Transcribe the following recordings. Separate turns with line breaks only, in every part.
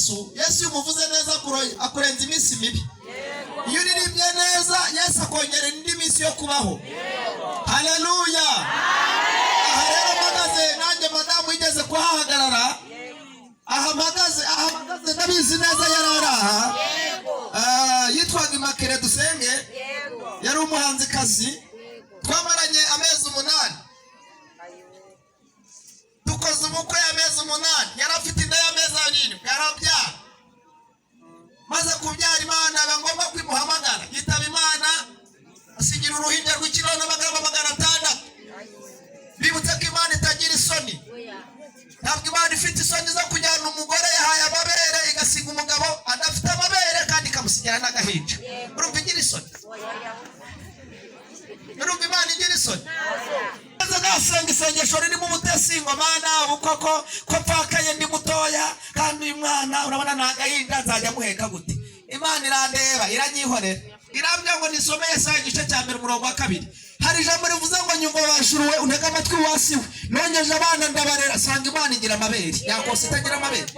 Yesu. Yesu iyo umuvuze neza akurenza iminsi mibi. Iyo uririmbye neza, Yesu akongera indi minsi yo kubaho. Haleluya! Aha rero mpagaze, nanjye madamu yigeze kuhahagarara. Aha mpagaze, aha mpagaze, ndabizi neza yari ari aha. Yitwaga Imakere Dusenge, yari umuhanzikazi. Twamaranye amezi 8, dukoze ubukwe amezi 8, yari afite inda y'amezi 7, arabyara. Maze kubyara, Imana biba ngombwa ko imuhamagara, yitaba Imana, asigira uruhinja rw'ikiro n'amagarama 600. Bibutse ko Imana itagira isoni. Ntabwo Imana ifite isoni zo kujyana umugore yahaye amabere, igasiga umugabo adafite amabere, kandi ikamusigira n'agahinja. Urumva igira isoni? Urumva Imana igira isoni? Maze nasenga isengesho ririmo ubutesi ngo: "Mana, ubu koko ko mpfakaye, ndi mutoya, kandi uyu mwana urabona ni agahinja, nzajya muheka gute?" Imana irandeba, iranyihorera, irambwira ngo nisome Yesaya igice cya 1, umurongo wa 2. Hari ijambo rivuze ngo: "Nyumva wa juru we, untege amatwi wa si we. Nonkeje abana, ndabarera." Sanga Imana igira amabere, yakose itagira amabere.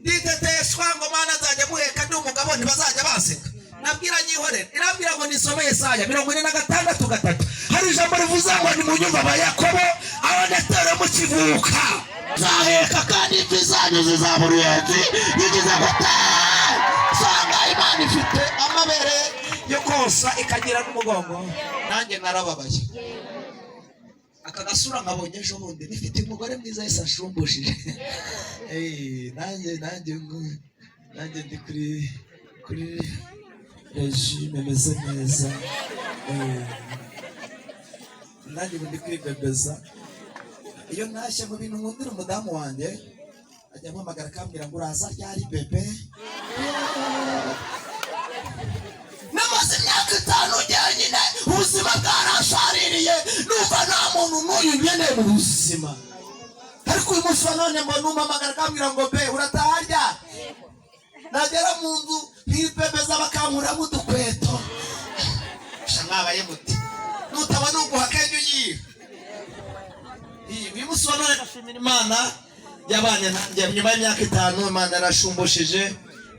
Nditeteshwa ngo: "Mana, nzajya muheka, ndi umugabo, ntibazajya baseka?" Nabwira nyihorera, irambwira ngo nisome Yesaya 46:3. Hari ijambo rivuze ngo: "Nimunyumva aba Yakobo, aho natere mukivuka, nzaheka, kandi imvi zanyu zizaba uruyenzi." Bigize gute? Sanga Imana ifite amabere yo konsa, ikagira n'umugongo. Nanjye narababaye. Aka gasura nkabonye ejo bundi, nifite umugore mwiza wese ashumbushije. Nanjye ndi kuri régime, meze neza. Nanjye ubu ndi kwibebeza. Iyo ntashye, mu bintu nkundira umudamu wanjye, ajya ampamagara akambwira ngo: "Uraza ryari, bébé?" Namaze imyaka 5 njyenyine, ubuzima bwarashaririye, numva nta muntu n'uyu nkeneye mu buzima. Ariko uyu munsi wa none mbona umpamagara akambwira ngo: "Bae, urataha ryari?" Nagera mu nzu nkipepeza, bakankuramo udukweto. Sha, mwabaye muti nutabona uguha akenge uyiha. Uyu munsi wa none ndashimira Imana yabanye nanjye nyuma y'imyaka 5. Imana yarashumbushije,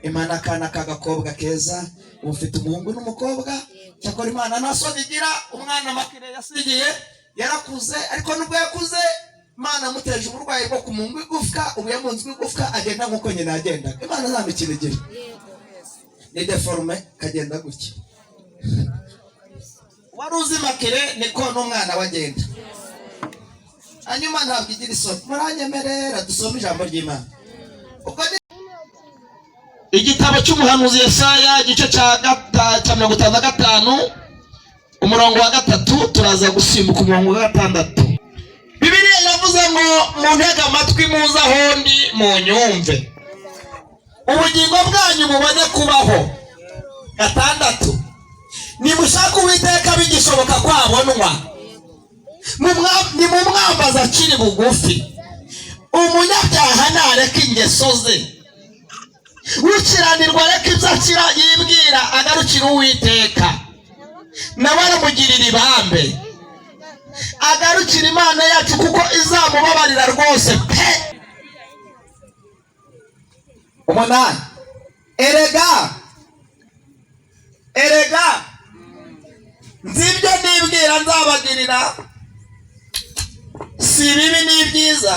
Imana akana k'agakobwa keza. Ubu mfite umuhungu n'umukobwa. Cyakora Imana nta soni igira. Umwana Makire yasigiye yarakuze, ariko nubwo yakuze, Imana amuteje uburwayi bwo kumunga igufwa. Ubu yamunzwe igufwa, agenda nk'uko nyina yagendaga. Imana nta mikino igira, ni déformé, kagenda gutya. Wari uzi Makire, niko n'umwana we agenda. Hanyuma ntabwo igira isoni. Muranyemerera dusome ijambo ry'Imana. Ubwo ni igitabo cy'umuhanuzi Yesaya, igice cya 55, umurongo wa 3, turaza gusimbuka umurongo wa 6. Bibiliya iravuze ngo: "Muntege amatwi, muze aho ndi, munyumve, ubugingo bwanyu bubone kubaho." 6: "Nimushaka Uwiteka bigishoboka kwabonwa, nimumwambaza akiri bugufi. Umunyabyaha nareka ingeso ze, ukiranirwa areka ibyo akira yibwira, agarukira Uwiteka, nawe aramugirira ibambe. Agarukira Imana yacu, kuko izamubabarira rwose pe." 8: "Erega, erega nzi ibyo nibwira nzabagirira, si ibibi n'ibyiza,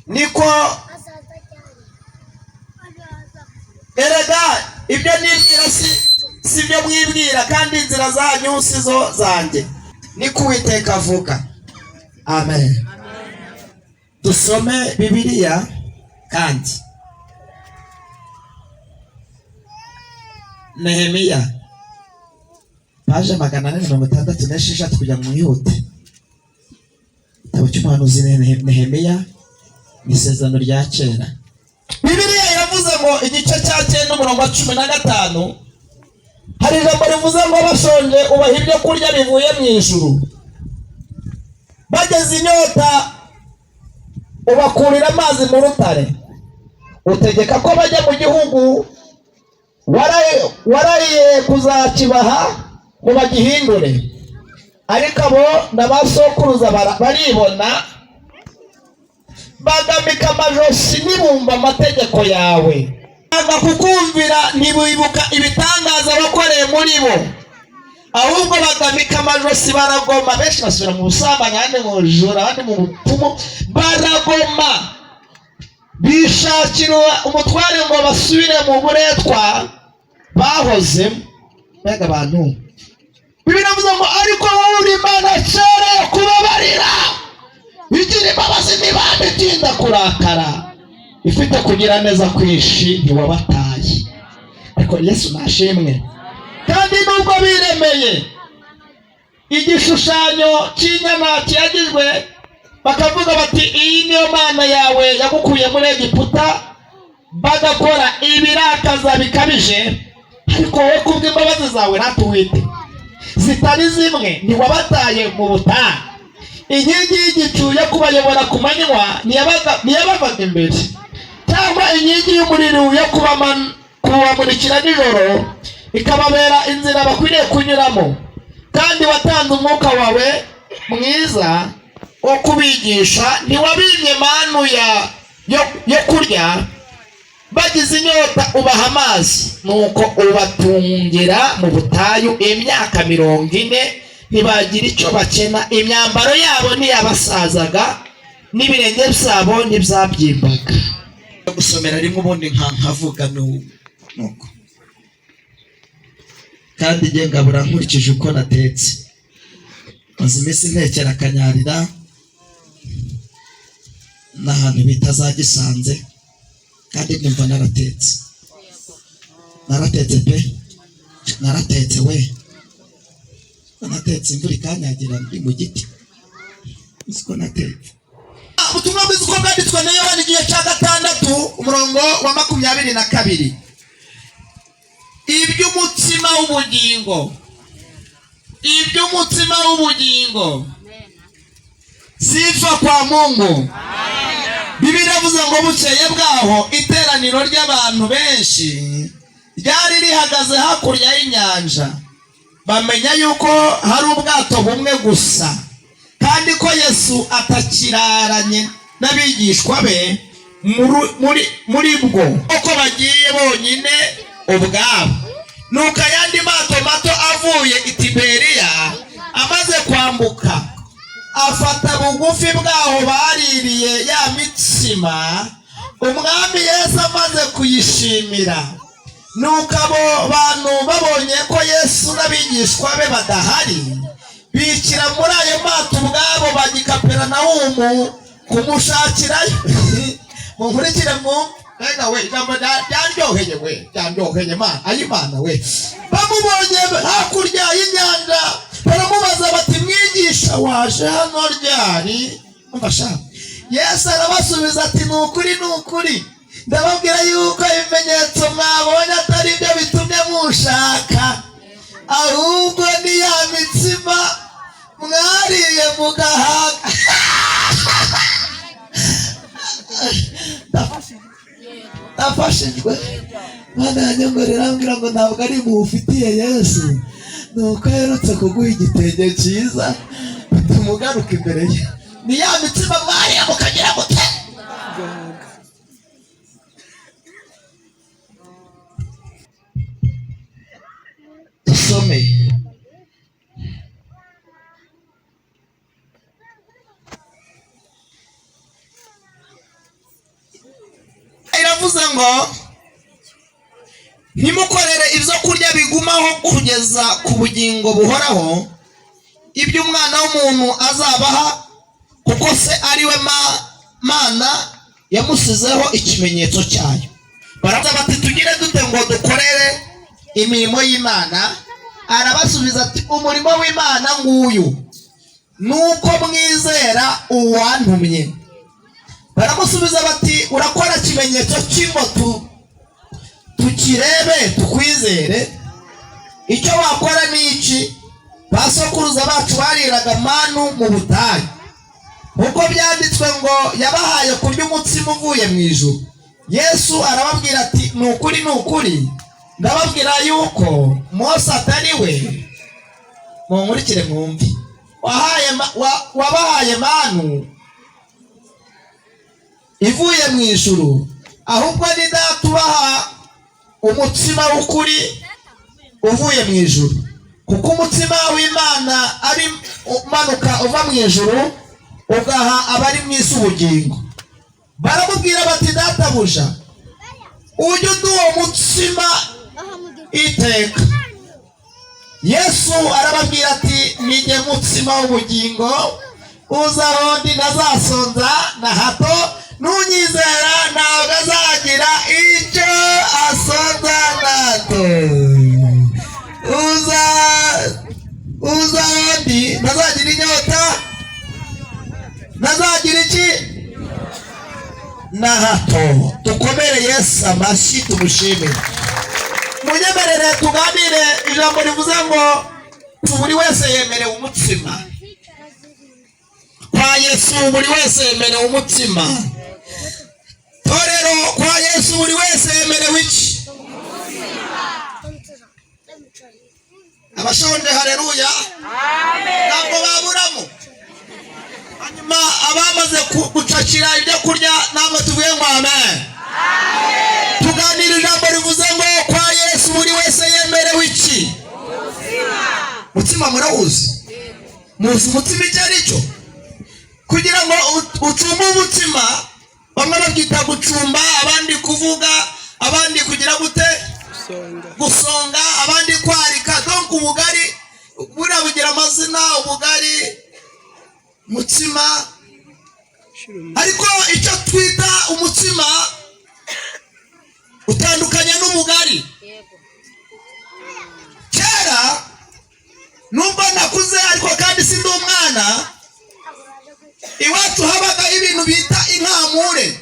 niko erega ibyo nibwira si byo mwibwira, kandi inzira zanyu si zo zanjye, niko Uwiteka avuga." Amen. Dusome Bibiliya kandi Nehemiya, page 466, kugira ngo mwihute. Igitabo cy'umuhanuzi Nehemiya ni Isezerano rya Kera. Bibiliya iravuze ngo, igice cya 9, umurongo wa 15, hari ijambo rivuze ngo: "Bashonje ubaha ibyo kurya bivuye mu ijuru, bageze inyota ubakurira amazi mu rutare, utegeka ko bajya mu gihugu warahiye kuzakibaha ngo bagihindure, ariko abo na ba sokuruza baribona, bagamika." Amajosi ntibumva amategeko yawe, banga kukumvira, ntibibuka ibitangaza wakoreye muri bo, ahubwo bagamika amajosi baragoma. Benshi basubira mu busambanyi, abandi mu bujura, abandi mu bupfumu, baragoma, bishakira umutware ngo basubire mu buretwa bahozemo. Mbega abantu! Bibiliya ivuze ngo: "Ariko wowe uri Imana kera yo kubabarira, igira imbabazi n'ibambe, itinda kurakara, ifite kugira neza kwinshi, ntiwabataye." Ariko Yesu nashimwe. Kandi nubwo biremeye igishushanyo cy'inyana kiyagijwe, bakavuga bati: "Iyi niyo mana yawe yagukuye muri Egiputa," bagakora ibirakaza bikabije, ariko wowe kubw'imbabazi zawe natuwite zitari zimwe ntiwabataye mu butayu. Inkingi y'igicu yo kubayobora ku manywa ntiyabavaga imbere, cyangwa inkingi y'umuriro yo kubamurikira nijoro, ikababera inzira bakwiriye kunyuramo. Kandi watanze umwuka wawe mwiza wo kubigisha, ntiwabimye manu yo kurya. Bagize inyota ubaha amazi, nuko ubatungira mu butayu imyaka 40, ntibagira icyo bakena. Imyambaro yabo ntiyabasazaga, n'ibirenge byabo ntibyabyimbaga. Gusomera rimwe ubundi nkavuga nuko, kandi njye ngabura nkurikije uko natetse. Maze iminsi ntekera akanyarira n'ahantu bita za Gisanze, kandi numva naratetse, naratetse pe, naratetse we, natetse imvura ikanyagira ndi mu giti. Uzi ko natetse? Ubutumwa bwiza uko bwanditswe na Yohana, igihe cya 6, umurongo wa 22. Iby'umutsima w'ubugingo, iby'umutsima w'ubugingo. Sifa kwa Mungu. Bibiliya iravuze ngo: "Bukeye bwaho iteraniro ry'abantu benshi ryari rihagaze hakurya y'inyanja, bamenya yuko hari ubwato bumwe gusa, kandi ko Yesu atakiraranye n'abigishwa be muri bwo, uko bagiye bonyine ubwabo. Nuko ayandi mato mato avuye i Tiberiya amaze kwambuka, afata bugufi bwaho baririye ya mitsima Umwami Yesu amaze kuyishimira. Nuko abo bantu babonye ko Yesu n'abigishwa be badahari, bikira muri ayo mato ubwabo, bajya i Kaperinawumu kumushakirayo." Munkurikire mwumve. Mbega we, ijambo ryaryoheye we, ryaryoheye Mana, ay'Imana we. "Bamubonye hakurya y'inyanja, baramubaza bati: 'Mwigisha, waje hano ryari?' Umva sha, Yesu arabasubiza ati: 'Ni ukuri, ni ukuri, ndababwira yuko ibimenyetso mwabonye atari byo bitumye mushaka, ahubwo ni ya mitsima mwariye mugahaga.'" Ndafashijwe. Mana yanyongorera irambwira ngo ntabwo ari impuhwe ufitiye Yesu, ni uko aherutse kuguha igitenge cyiza bituma ugaruka imbere ye. Ni ya mitsima mwariye mukagira gute? Dusome. Iravuze ngo: "Ntimukorere ibyo kurya bigumaho kugeza ku bugingo buhoraho, ibyo Umwana w'umuntu azabaha, kuko se ari we Mana yamusizeho ikimenyetso cyayo." Baravuga bati: "Tugire dute ngo dukorere imirimo y'Imana?" Arabasubiza ati: "Umurimo w'Imana nguyu, nuko mwizera uwantumye." Baramusubiza bati: "Urakora ikimenyetso cy'ingo tukirebe tukwizere? Icyo wakora ni iki? Ba sokuruza bacu bariraga manu mu butayu, nk'uko byanditswe ngo: 'Yabahaye kurya umutsima uvuye mu ijuru.'" Yesu arababwira ati: "Ni ukuri, ni ukuri, ndababwira yuko Mose atari we," munkurikire mwumve, "wabahaye manu." ivuye mu ijuru, ahubwo ni Data ubaha umutsima w'ukuri uvuye mu ijuru, kuko umutsima w'Imana ari umanuka uva mu ijuru, ugaha abari mu isi ubugingo." Baramubwira bati: "Databuja, ujye uduha umutsima iteka." Yesu arababwira ati: "Nijye mutsima w'ubugingo. Uza aho ndi ntazasonza na hato, n'unyizera ntabwo azagira icyo asonza na hato. Uza aho ndi ntazagira inyota, ntazagira iki na hato." Dukomere Yesu amashyi, tumushimire. Munyemerere tuganire ijambo rivuze ngo buri wese yemerewe umutsima kwa Yesu. Buri wese yemerewe umutsima. Torero, kwa Yesu buri wese yemerewe iki? Abashonje, haleluya, ntabwo baburamo. Hanyuma abamaze gucakira ibyo kurya, ntabwo tuvuye ngo amen. Tuganira ijambo rivuze ngo kwa Yesu buri wese yemerewe iki? Mutsima murawuzi? Muzi umutsima icyo ari cyo? Kugira ngo ucumbe umutsima, bamwe babyita gucumba, abandi kuvuga, abandi kugira gute? Gusonga, abandi kwarika. Donc ubugari buriya bugira amazina: ubugari, mutsima. Ariko icyo twita umutsima utandukanye n'ubugari. Kera, nubwo nakuze ariko kandi si ndi umwana, iwacu habaga ibintu bita inkamure.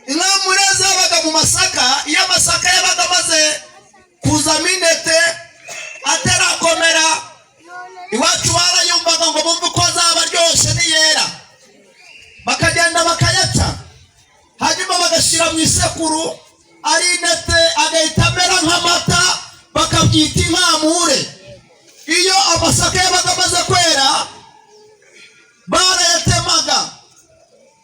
Inkamure zabaga mu masaka. Iyo amasaka yabaga amaze kuzamo intete, atarakomera, iwacu barayumvaga ngo bumve uko azaba aryoshye niyera, bakagenda bakayaca, hanyuma bagashyira mu isekuru ari intete, agahita amera nk'amata, bakabyita inkamure. Iyo amasaka yabaga amaze kwera, barayatemaga,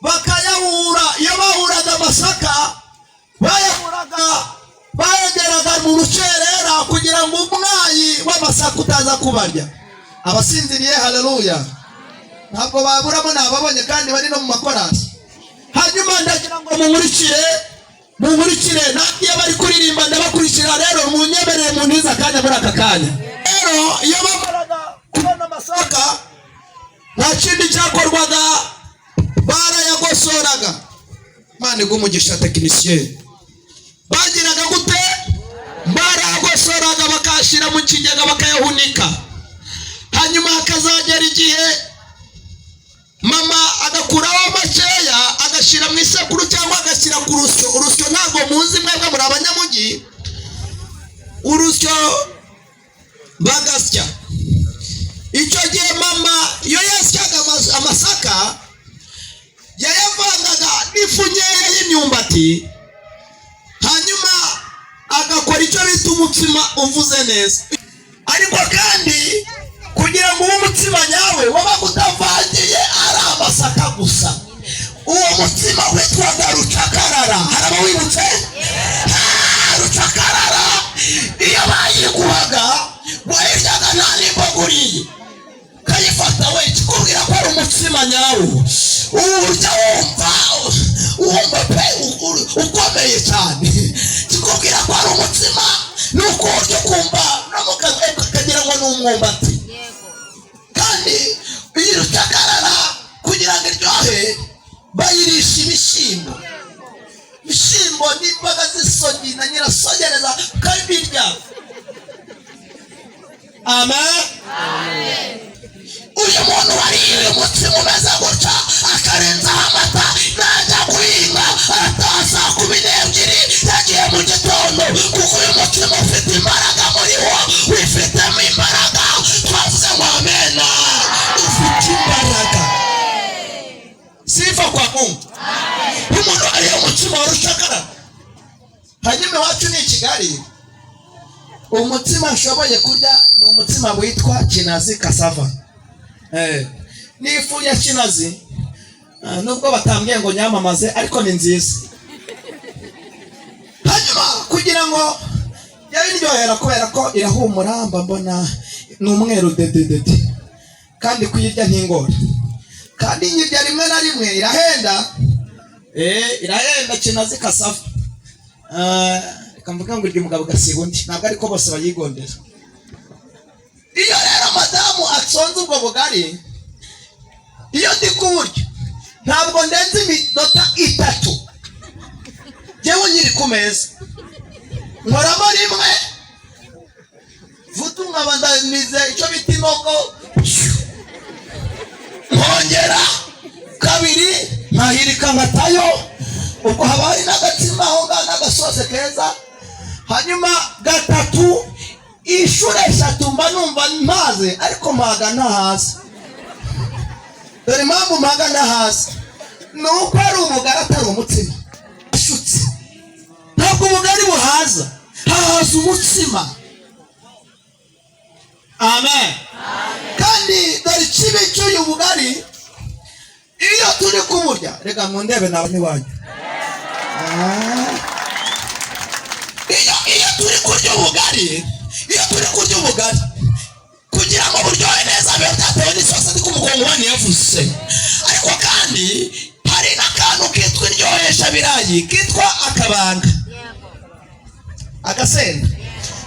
bakayahura. Iyo bahuraga amasaka, bayahuraga, bayageraga mu rukerera kugira ngo umwayi w'amasaka utaza kubarya. Abasinziriye, haleluya, ntabwo baburamo, nababonye kandi bari no mu makorasi. Hanyuma ndagira ngo munkurikire, munkurikire. Nanjye iyo bari kuririmba ndabakurikira. Rero munyemerere muntize akanya muri aka kanya. Rero iyo bamaraga kubona amasaka, nta kindi cyakorwaga, barayagosoraga. Imana iguhe umugisha, tekinisiye. Bagiraga gute? Barayagosoraga, bakayashyira mu kigega, bakayahunika. Hanyuma hakazagera igihe mama agakuraho makeya, agashyira mu isekuru cyangwa agashyira ku rusyo. Urusyo ntabwo muzi mwebwe, muri abanyamujyi. Urusyo bagasya. Icyo gihe mama iyo yasyaga amasaka, yayavangaga n'ifu nkeya y'imyumbati, hanyuma agakora icyo bita umutsima uvuze neza. Ariko kandi kugira ngo ube umutsima nyawe, wabaga utavangiye, ari amasaka gusa. Uwo mutsima witwaga rucakarara. Hari abawibutse? Rucakarara, iyo bayiguhaga wayiryaga nta n'imboga uriye, ukayifata we, kikubwira ko ari umutsima nyawo. Urya wumva pe ukomeye cyane, kikubwira ko ari umutsima. Nuko urya ukumva no mu kanwa ukagira ngo ni umwumbati. Kandi iyi rucakarara, kugira ngo iryohe, bayirisha ibishyimbo, ibishyimbo n'imboga z'isogi na nyirasogereza, ukabirya. Amen. Uyu muntu wariye uyu mutsima umeze gutya, akarenzaho amata, najya guhinga arataha saa 12, yagiye mu gitondo, kuko uyu mutsima ufite imbaraga muri wo, wifitemo imbaraga. Twavuze ngo amena. Ufite imbaraga. Sifa kwa Mungu. Umuntu wariye umutsima wa rucakara. Hanyuma iwacu ni i Kigali, umutsima nshoboye kurya ni umutsima witwa kinazi, cassava, n'ifu ya kinazi. Nubwo batambwiye ngo nyamamaze, ariko ni nziza. Hanyuma kugira ngo yabiryohera, kubera ko irahumura, mba mbona ni umweru dededede, kandi kuyirya ntingora, kandi nyirya rimwe na rimwe. Irahenda, irahenda kinazi kasafa. Reka mvuge ngo irya umugabo ugasiga undi, ntabwo ariko bose bayigondera. Iyo rero madamu atsonze ubwo bugari, iyo ndi kuburya ntabwo ndenze iminota 3 njyewe nkiri ku meza. Nkoramo rimwe vutu, nkaba ndamize icyo bita inogo, nkongera kabiri, nkahirika nkatayo. Ubwo haba hari n'agatsima aho ngaho n'agasoze keza. Hanyuma gatatu, inshuro 3 mba numva mpaze, ariko mpaga ntahaze. Dore impamvu mpaga ntahaze: ni uko ari ubugari, atari umutsima ushutse. Ntabwo ubugari buhaza, hahaza umutsima. Amen. Kandi dore ikibi cy'uyu bugari: iyo turi kuburya, reka mundebe nawe iwanyu. Iyo turi kurya ubugari, iyo turi kurya ubugari, kugira ngo buryohe neza biba byatewe n'isosi, ariko umukongomani yavuze. Ariko kandi hari n'akantu kitwa iryohesha birayi, kitwa akabanga, agasenda.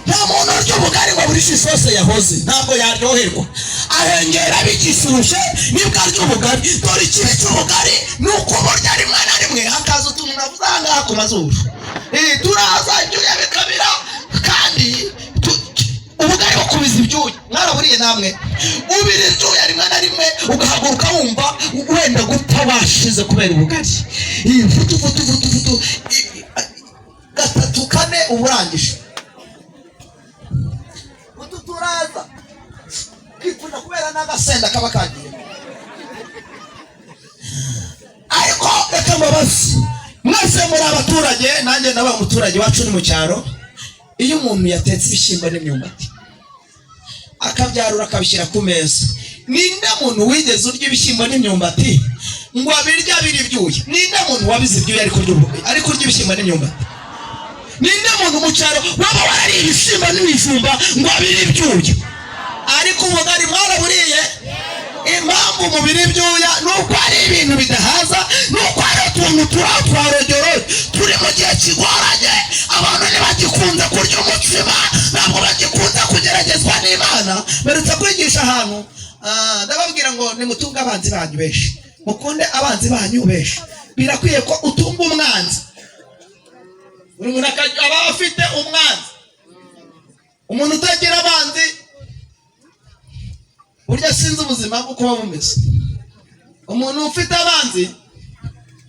Nta muntu urya ubugari ngo aburishe isosi yahoze, ntabwo yaryoherwa, ahengera bigishyushye nibwo arya ubugari. Dore ikibi cy'ubugari ni uko burya rimwe na rimwe hakaza utuntu navuze aha ngaha ku mazuru. Turaza ibyuya bikabira, kandi ubugari bukubiza ibyuya. Mwaraburiye namwe? Ubira ibyuya rimwe na rimwe, ugahaguruka wumva wenda gupfa washize kubera ubugari. Vutu vutu vutu vutu, gatatu, kane, uba urangije. Utu turaza kwipfuna kubera n'agasenda kaba kagiye. Ariko reka mbabaze mwese, muri abaturage, nanjye nabaye umuturage, iwacu ni mu cyaro. Iyo umuntu yatetse ibishyimbo n'imyumbati, akabyarura, akabishyira ku meza, ninde muntu wigeze urya ibishyimbo n'imyumbati ngo abirye abira ibyuya? Ninde muntu wabize ibyuya ari kurya ibishyimbo n'imyumbati? Ninde muntu mu cyaro waba warariye ibishyimbo n'ibijumba ngo abire ibyuya? Ariko ubugari mwaraburiye? Impamvu mubiri ibyuya ni uko ari ibintu bidahaza, ni uko ari utuntu turi aho twa rogero. Turi mu gihe kigoranye, abantu ntibagikunze kurya umutsima, ntabwo bagikunze kugeragezwa n'Imana. Mperutse kwigisha ahantu, ndababwira ngo nimutunge abanzi banyu benshi, mukunde abanzi banyu benshi. Birakwiye ko utunga umwanzi, buri muntu aba afite umwanzi. Umuntu utagira abanzi, burya sinzi ubuzima bwe uko buba bumeze. Umuntu ufite abanzi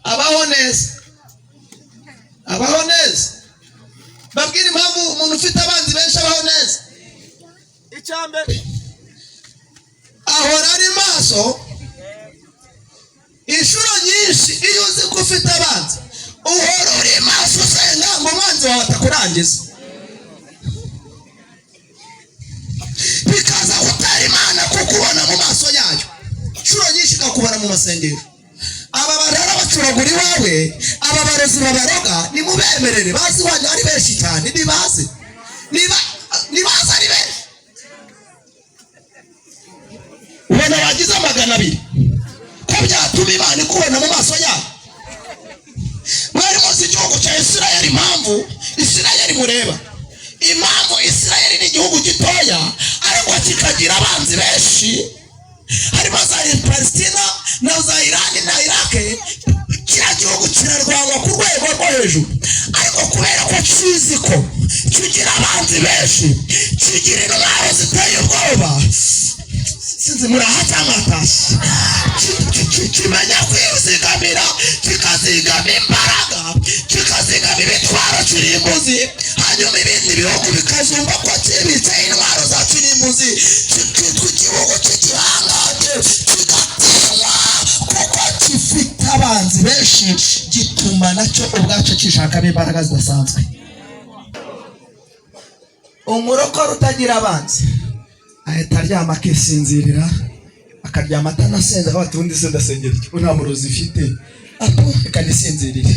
abaho neza, abaho neza. Babwira impamvu umuntu ufite abanzi benshi abaho neza. Icya mbere, ahora ari maso. Inshuro nyinshi iyo uzi ko ufite abanzi, uhora uri maso, usenga ngo umwanzi wawe atakurangiza, bikaza gutera Imana kukubona mu maso yayo, inshuro nyinshi ikakubona mu masengero. Aba barara bacuragura iwawe, aba barozi babaroga, nimubemerere bazi iwanyu ari benshi cyane. Nibaze, nibaze ari benshi, ubona wagize 200 ko byatuma Imana ikubona mu maso yayo? Mwari muzi igihugu cya Isirayeli, impamvu Isirayeli mureba, impamvu Isirayeli ni igihugu gitoya ariko kikagira abanzi benshi, harimo za Palesitina na za Irani na Irake? Kiriya gihugu kirarwanywa ku rwego rwo hejuru, ariko kubera ko kizi ko kigira abanzi benshi, kigira intwaro ziteye ubwoba. Sinzi muraha cyangwa hatashye. Kimenya kwizigamira, kikazigama imbaraga, kikazigama ibitwaro kirimbuzi. Hanyuma ibindi bihugu bikazumva ko kibitse intwaro za kirimbuzi, kikitwa igihugu cy'igihangange, kigatinywa kuko gifite abanzi benshi. Gituma nacyo ubwacyo kishakamo imbaraga zidasanzwe. Umurokore utagira abanzi ahita aryama akisinzirira. Akaryama atanasenze, akavuga ati: "Ubundi se ndasengera iki ko nta murozi ifite? Apo, reka nisinzirire."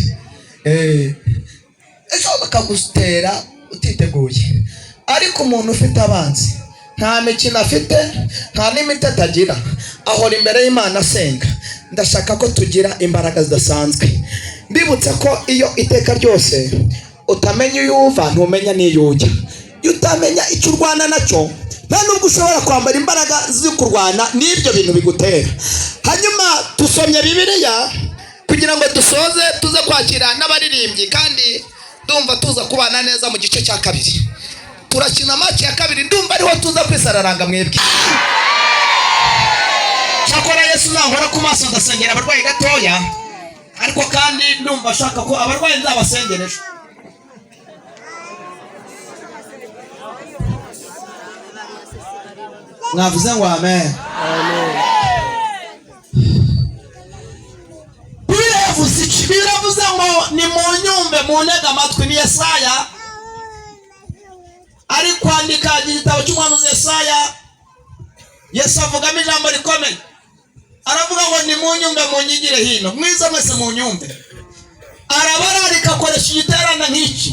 Ejo bakagutera utiteguye. Ariko umuntu ufite abanzi nta mikino afite, nta n'imiti atagira, ahora imbere y'Imana asenga. Ndashaka ko tugira imbaraga zidasanzwe. Mbibutsa ko iyo iteka ryose utamenya iyo uva, ntumenya n'iyo ujya. Iyo utamenya icyo urwana nacyo, nta nubwo ushobora kwambara imbaraga zo kurwana n'ibyo bintu bigutera. Hanyuma dusomye Bibiliya kugira ngo dusoze, tuze kwakira n'abaririmbyi, kandi ndumva tuza kubana neza mu gice cya kabiri. Turakina match ya kabiri, ndumva ariho tuza kwisararanga mwebwe. Cyakora Yesu nahora ku maso, ndasengera abarwayi gatoya, ariko kandi ndumva ashaka ko abarwayi nzabasengera ejo. Mwavuze ngo amen. Bibiliya yavuze iki? Bibiliya yavuze ngo nimunyumve, muntege amatwi. Ni Yesaya ari kwandika igitabo cy'umuhanuzi Yesaya. Yesu avugamo ijambo rikomeye, aravuga ngo: "Nimunyumve, munyigire hino, mwiza mwese munyumve." Arabararika, akoresha igiterane nk'iki,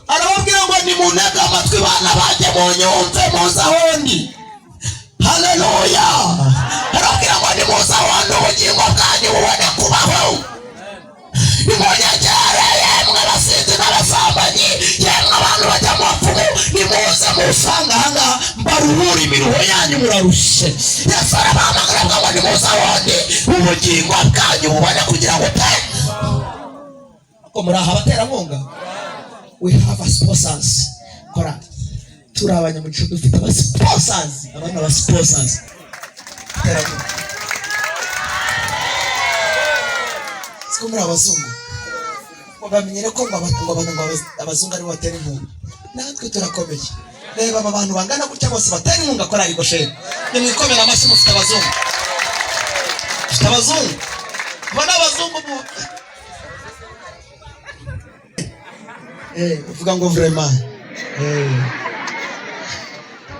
arababwira ngo: "Nimuntege amatwi, bana banjye, munyumve, muze aho ndi." Haleluya! Arababwira ngo: "Nimuze aho ndi, ubugingo bwanyu bubone kubaho. Nimunyegere, yemwe abasinzi n'abasambanyi, yemwe abantu bajya mu bapfumu, nimuze musanga ahangaha mbaruhure imiruho yanyu, murarushye." Yesu arabahamagara, avuga ngo: "Nimuze aho ndi, ubugingo bwanyu bubone kugira ngo pe." Ko muri aha abaterankunga, we have a sponsors. Kora, turi abanyamugisha, dufite aba sponsors. Aba ni aba sponsors, abaterankunga. Siko muri abazungu ngo bamenyere ko ngo abazungu aribo batera inkunga? Natwe turakomeye. Reba aba bantu bangana gutya bose batera inkunga korali Gosheni. Nimwikomera amashyi, mufite abazungu, mufite abazungu. Aba ni abazungu mu uvuga ngo vraiment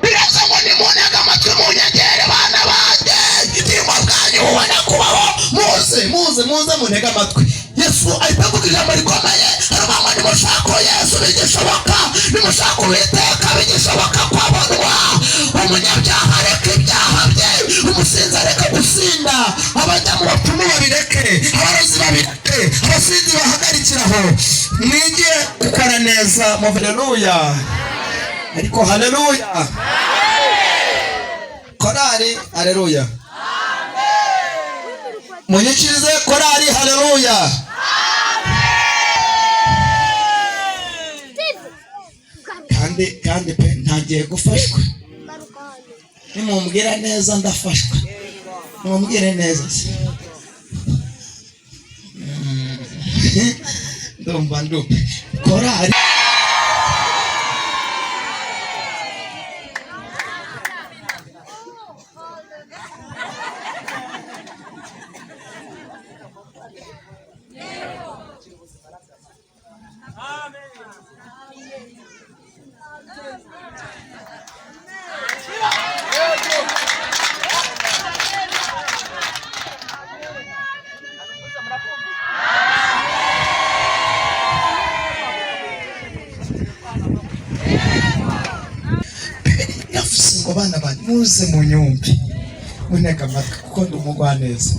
biraza ngo: "Nimuntege amatwi, munyegere, bana banjye, ubugingo bwanyu bubone kubaho. Muze, muze, muze muntege amatwi." Yesu ahita avuga ijambo rikomeye, aravuga ngo: "Nimushaka Yesu bigishoboka, nimushaka Uwiteka bigishoboka kwabonwa. Umunyabyaha areka ibyaha bye, umusinzi areka gusinda, abajya mu bapfumu babireke, abarozi babireke, abasinzi bahagarikiraho, mwige gukora neza mu." Haleluya! Ariko haleluya, korali, haleluya! Munyikirize korali, haleluya! Kandi pe, ntagiye gufashwa. Nimumbwira neza ndafashwa, nimumbwire neza se. Ndumva ndumva korali. Yavuze ngo: "Bana banjye, muze munyumve, muntege amatwi, kuko ndi umugwaneza,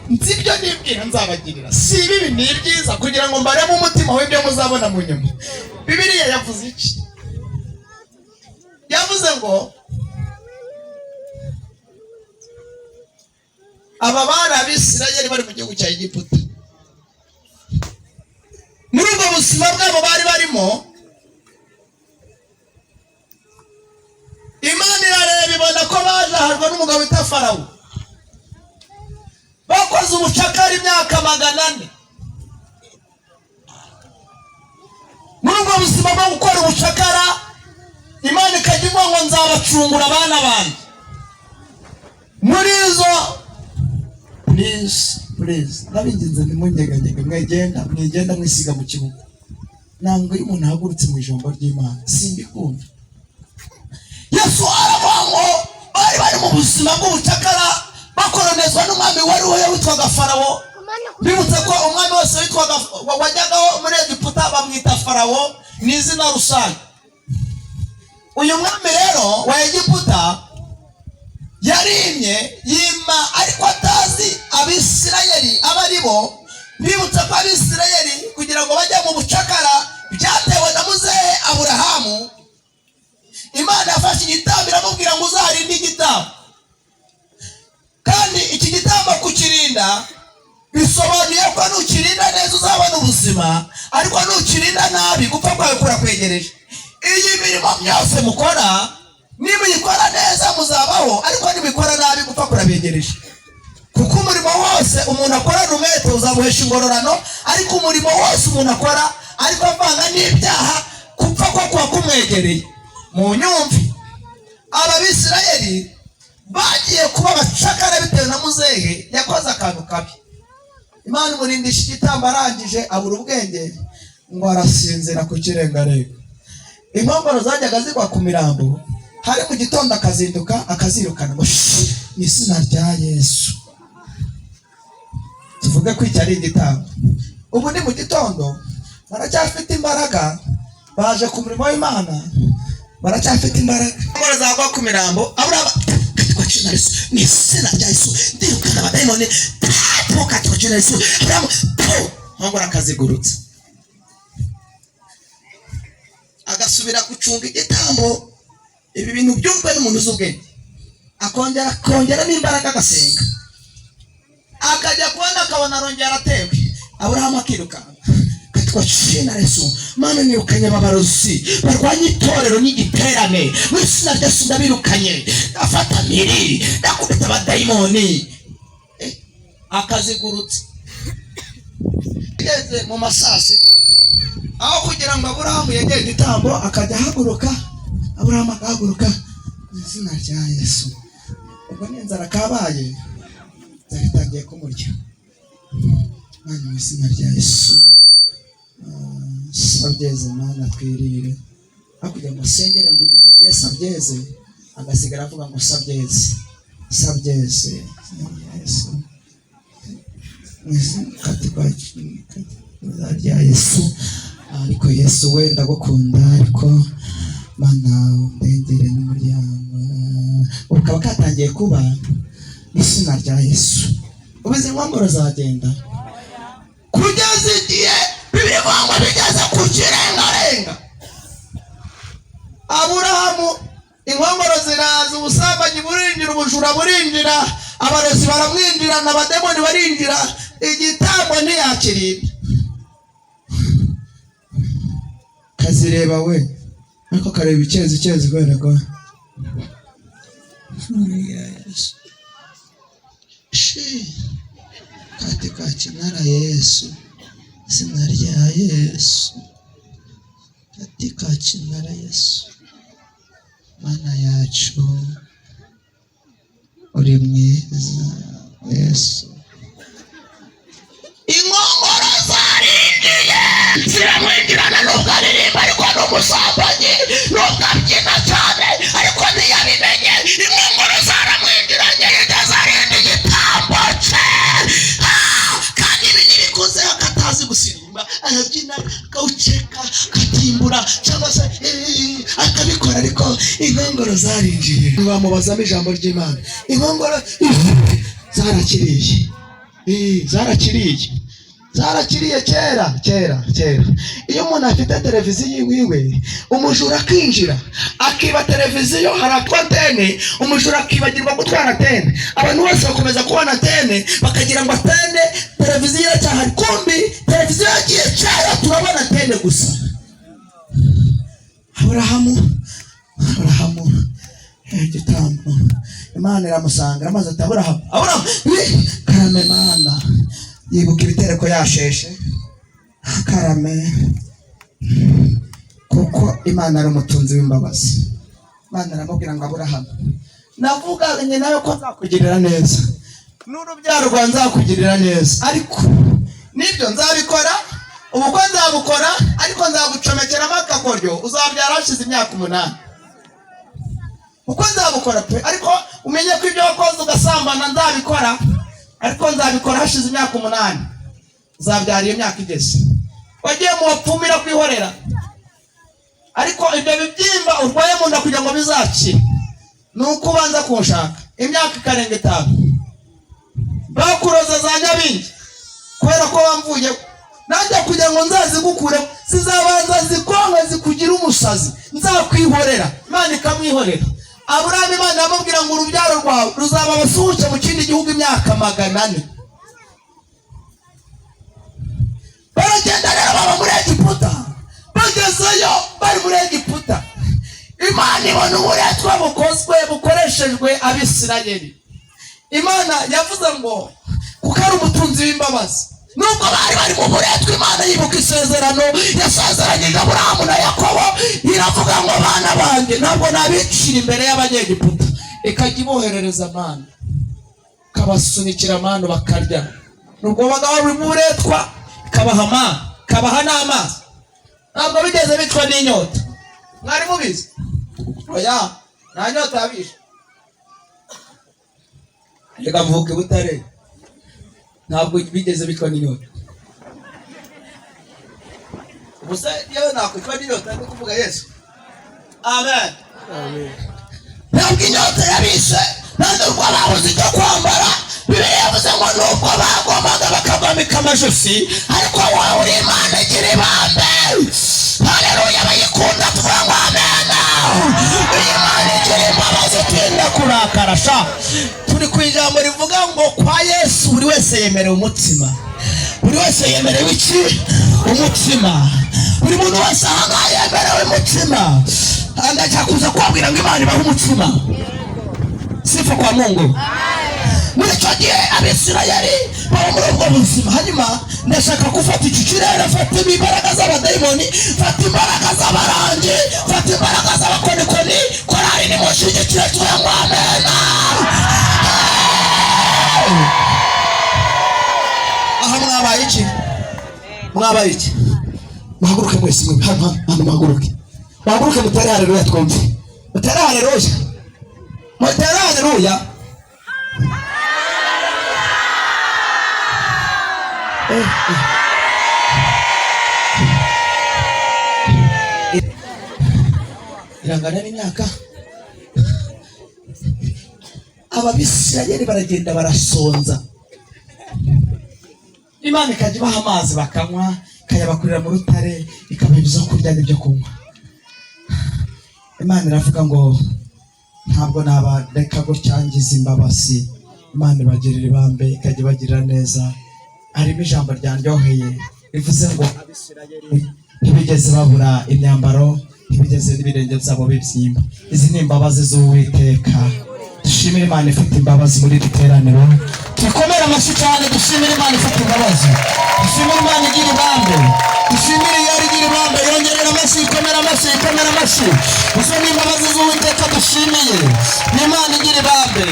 nzi ibyo nibwira nzabagirira, si ibibi, ni ibyiza, kugira ngo mbareme umutima w'ibyo muzabona mu nyuma." Bibiliya yavuze iki? Yavuze ngo aba bari Abisirayeli bari mu gihugu cya Egiputa. Muri ubwo buzima bwabo bari barimo, Imana irareba ibona ko bajahajwe n'umugabo wita Farawo. Bakoze ubucakara imyaka 400. Muri ubwo buzima bwo gukora ubucakara, Imana ikajya ivuga ngo: "Nzabacungura, abana banjye." Muri izo, please, please, ndabinginze, ntimunyeganyege, mwegenda, mwigenda mwisiga mu kibuga. Ntabwo iyo umuntu ahagurutse mu ijambo ry'Imana simbikunda. Yesu aravuga ngo bari bari mu buzima bw'ubucakara. Bakoronezwa n'umwami wari we witwaga Farawo. Bibutse ko umwami wese witwaga wajyagaho muri Egiputa bamwita Farawo, ni izina rusange. Uyu mwami rero wa Egiputa yarimye, yima ariko atazi Abisirayeli abo ari bo. Bibutse ko Abisirayeli kugira ngo bajye mu bucakara byatewe na muzehe Aburahamu. Imana yafashe igitambo, iramubwira ngo uzarinde igitambo, kandi iki gitambo kukirinda bisobanuye ko nukirinda neza uzabona ubuzima, ariko nukirinda nabi gupfa kwawe kurakwegereje. Iyi mirimo myose mukora, nimuyikora neza muzabaho, ariko nimuyikora nabi gupfa kurabegereje, kuko umurimo wose umuntu akorana umwete uzamuhesha ingororano, ariko umurimo wose umuntu akora ariko avanga n'ibyaha, gupfa ko kuba kumwegereye. Mu nyumvi, aba Bisirayeli bagiye kuba abacakara bitewe na muzehe yakoze akantu kabi. Imana imurindisha igitambo, arangije abura ubwenge ngo arasinzira ku kirengarenga. Inkongoro zajyaga zigwa ku mirambo, hari mu gitondo akazinduka akazirukana ngo shi mu izina rya Yesu. Tuvuge ko iki ari igitambo. Ubu ni mu gitondo, baracyafite imbaraga, baje ku murimo w'Imana, baracyafite imbaraga. Inkongoro zagwa ku mirambo, abura katika jina la Yesu, mu izina rya Yesu ndirukana abadayimoni po katika jina la Yesu. Aburahamu po inkongoro akazigurutsa, agasubira gucunga igitambo. Ibi bintu byumvwe n'umuntu uzi ubwenge. Akongera akongeramo imbaraga, agasenga, akajya kubona akabona arongera aratewe. Aburahamu akirukanka katika jina la Yesu. Mana, nirukanye ababarozi barwanya itorero n'igiterane, mu izina rya Yesu ndabirukanye, ndafata miri, ndakubita abadayimoni. Akazigurutsa. Igeze mu ma saa sita, aho kugira ngo Aburahamu yegere igitambo, akajya ahaguruka, Aburahamu agahaguruka mu izina rya Yesu. Ubwo n'inzara kabaye, inzara itangiye kumurya. Mana, mu izina rya Yesu, sabyeze, Mana, twirire. Aho kugira ngo asengere ngo ibiryo Yesu abyeze, agasigara avuga ngo sabyeze, sabyeze Yesu, mu izina rya Yesu. Ariko Yesu we, ndagukunda, ariko Mana undengere n'umuryango. Ubu kaba katangiye kuba mu izina rya Yesu. Ubu izi nkongoro zagenda kugeza igihe Bibiliya ivuga ngo bigeze ku kirengarenga, Aburahamu inkongoro ziraza, ubusambanyi burinjira, ubujura burinjira, abarozi baramwinjirana, abademoni barinjira, igitambo ntiyakirinda. Kazireba we, ariko kareba icyezi icyezi kubera ko Yesu shi katika jina la Yesu, izina rya Yesu, katika jina la Yesu. Mana yacu, uri mwiza Yesu. Inkongoro zarinjiye ziramwinjirana, nubwo aririmba ariko ni umusambanyi, nubwo abyina cyane ariko ntiyabimenye. Inkongoro zaramwinjiranye, yigeze arinda igitambo cye. Kandi ibi ntibikozeho akatazi gusirimba, arabyina akawuceka, akatimbura cyangwa se akabikora, ariko inkongoro zarinjiye. Bamubazamo ijambo ry'Imana, inkongoro zarakiriye, zarakiriye, zarakiriye kera kera kera. Iyo umuntu afite televiziyo iwiwe, umujura akinjira akiba televiziyo, hari antene, umujura akibagirwa gutwara antene, abantu bose bakomeza kubona antene, bakagira ngo antene televiziyo iracyahari, kumbi televiziyo yagiye kera, turabona antene gusa. Aburahamu, Aburahamu igitambo, Imana iramusanga, iramaze ati: "Aburahamu, Aburahamu." "Karame Mana." Yibuka ibitereko yasheshe. "Karame." Kuko Imana ari umutunzi w'imbabazi, Imana iramubwira ngo: "Aburahamu, navuganye nawe ko nzakugirira neza, n'urubyaro rwawe nzakugirira neza, ariko nibyo nzabikora, ubukwe nzabukora, ariko nzagucomekeramo akakoryo, uzabyara hashize imyaka 8." Kuko nzabukora pe, ariko umenye ko ibyo wakoze ugasambana nzabikora, ariko nzabikora hashize imyaka 8. Nzabyara iyo myaka igeze. Wagiye mu bapfumira kwihorera, ariko ibyo bibyimba urwaye mu nda kugira ngo bizakire ni uko ubanza kunshaka imyaka ikarenga 5. Bakuroza za nyabingi kubera ko wamvuye, nanjye kugira ngo nzazigukure zizabanza zikonke zikugira umusazi, nzakwihorera. Imana ikamwihorera. Aburahamu Imana yamubwira ngo urubyaro rwawe ruzaba abasuhuke mu kindi gihugu imyaka 400. Baragenda rero baba muri Egiputa. Bagezeyo bari muri Egiputa, Imana ibona uburetwa bukozwe bukoreshejwe Abisirayeli. Imana yavuze ngo kuko ari umutunzi w'imbabazi, nubwo bari bari mu buretwa, Imana yibuka isezerano yasezeranyije Aburahamu na Yakobo, iravuga ngo bana banjye ntabwo nabicira imbere y'Abanyegiputa. Ikajya iboherereza amana, ikabasunikira amana bakarya. Nubwo babaga bari mu buretwa, ikabaha amana, ikabaha n'amazi. Ntabwo bigeze bicwa n'inyota. Mwari mubizi? Oya, nta nyota yabishe. Reka mvuke Butare, ntabwo bigeze bicwa n'inyota. Ubuse yewe nakwicwa n'inyota ndi kuvuga Yesu? Amen.
Ntabwo inyota yabishe, nta nubwo babuze icyo kwambara. Bibiliya yavuze ngo nubwo bagombaga bakagomeka amajosi, ariko wowe uri Imana igira ibambe. Haleluya, bayikunda tuvuga ngo amen. Iyi Imana igira imbabazi,
Tinda kurakara sha. Turi ku ijambo rivuga ngo kwa Yesu buri wese yemerewe umutsima.
Buri wese yemerewe iki? Umutsima. Buri muntu wese ahangaha yemerewe umutsima. Ndashaka kuza kubabwira ngo Imana ibahe umutsima. Sifa kwa Mungu. Muri icyo gihe Abisirayeli baba muri ubwo buzima. Hanyuma ndashaka gufata iki kirere, fata imbaraga z'abadayimoni, fata imbaraga z'abarangi, fata imbaraga z'abakonikoni. Korari nimushigikire tuvuge amen.
Aha mwabaye iki? Mwabaye iki? Muhaguruke mwese mwe hano hano, muhaguruke, muhaguruke, mutere haleluya twumve. Mutere haleluya, mutere haleluya. Irangana n'imyaka. Ababisirayeli baragenda barasonza, Imana ikajya ibaha amazi bakanywa, ikayabakurira mu rutare, ikabaha ibyo kurya n'ibyo kunywa. Imana iravuga ngo ntabwo nabareka gutya, ngize imbabazi. Imana ibagirira ibambe, ikajya ibagirira neza. Harimo ijambo ryandyoheye rivuze ngo Abisirayeli ntibigeze babura imyambaro, ntibigeze n'ibirenge byabo bibyimba. Izi ni imbabazi z'Uwiteka. Dushimire Imana ifite imbabazi muri iri teraniro. Dukomere amashyi cyane, dushimire Imana ifite imbabazi, dushimire Imana igira ibambe, dushimire iyo igira ibambe. Yongerera amashyi, ikomera amashyi, ikomera amashyi. Izo ni imbabazi z'Uwiteka dushimiye, ni Imana igira ibambe.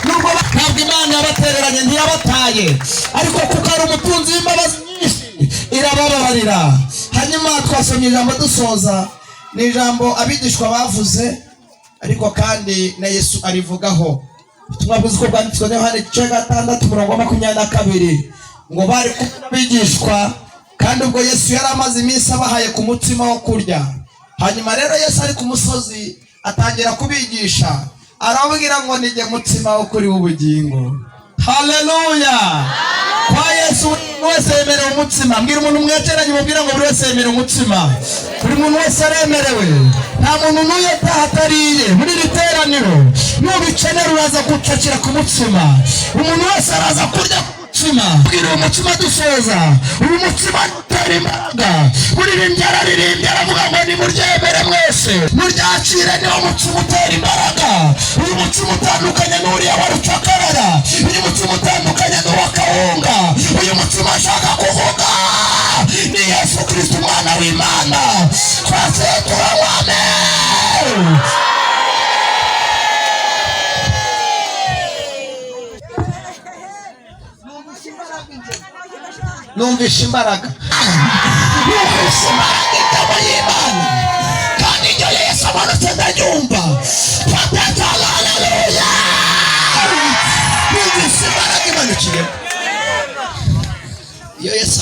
Nubwo ntabwo Imana yabatereranye, ntiyabataye, ariko kuko ari umutunzi w'imbabazi nyinshi irabababarira. Hanyuma twasomye ijambo dusoza, ni ijambo abigishwa bavuze, ariko kandi na Yesu arivugaho. Ubutumwa bwiza uko bwanditswe na Yohana igice 6 umurongo wa 22, ngo bari kumwe n'abigishwa, kandi ubwo Yesu yari amaze iminsi abahaye ku mutsima wo kurya. Hanyuma rero Yesu ari ku musozi atangira kubigisha, arababwira ngo nijye mutsima wo kuri w'ubugingo. Haleluya! Kwa Yesu buri wese yemerewe umutsima. Mbwira umuntu mwegeranye, mubwira ngo buri wese yemerewe umutsima. Buri muntu wese aremerewe, nta muntu n'uyu ataha atariye muri iri teraniro. Nubikenera uraza gucakira ku mutsima, umuntu wese araza kurya ku mutsima. Bwira uwo mutsima dusoza, uyu mutsima utera imbaraga. Uririmbye araririmbye aravuga ngo nimuryemere mwese, muryakire, niwo mutsima utera imbaraga. Uyu mutsima utandukanye n'uriya wa rucakarara, uyu mutsima utandukanye n'uwa kawunga.
Uyu mutsima ashaka kuvuga ni Yesu Kristo umwana w'Imana. Twese turanywa amen.
Numvishe imbaraga,
numvishe imbaraga ingabo y'Imana, kandi iyo Yesu amanutse ndanyumva. Fata.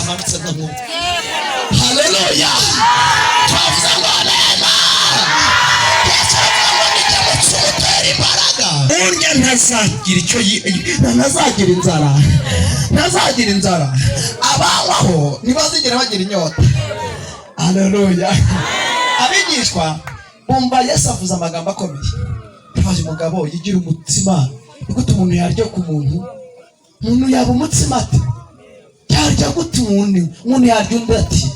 Amanutse ndamwumva. Haleluya! Twavuze ngo amena. Yesu aravuga ngo nijye mutsima utera imbaraga, urya ntazagira icyo ntazagira inzara, ntazagira inzara. Abanywaho ntibazigera bagira inyota. Haleluya! Abigishwa bumva Yesu avuze amagambo akomeye. Bavuze umugabo yigira umutsima. Ni gute umuntu yarya ku muntu? Umuntu yaba umutsima ate? Yarya gute umuntu? Umuntu yarya undi ati?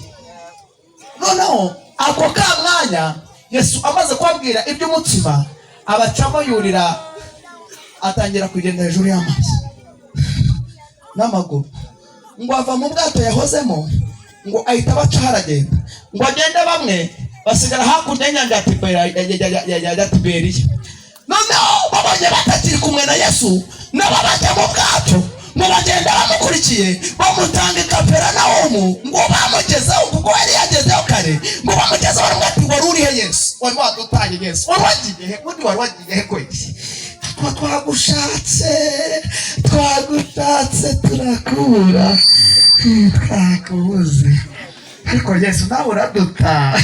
Noneho ako ka mwanya, Yesu amaze kubabwira iby'umutsima, abacamo yurira, atangira kugenda hejuru y'amazi n'amaguru, ngo ava mu bwato yahozemo, ngo ahita abacaho aragenda, ngo agende, bamwe basigara hakurya y'inyanja ya Tiberiya. Noneho babonye batakiri kumwe na Yesu, nabo bajya mu bwato, ngo bagenda bamukurikiye, bamutanga i Kaperinawumu. Ngo bamugezeho, kuko yari yagezeho kare, ngo bamugezeho baramubwira ati: "Wari urihe Yesu? Wari wadutaye Yesu, wari wagiye he? Ubundi wari wagiye he kweli? Tuba twagushatse, twagushatse turakubura, twakubuze. Ariko Yesu, nawe uraduta."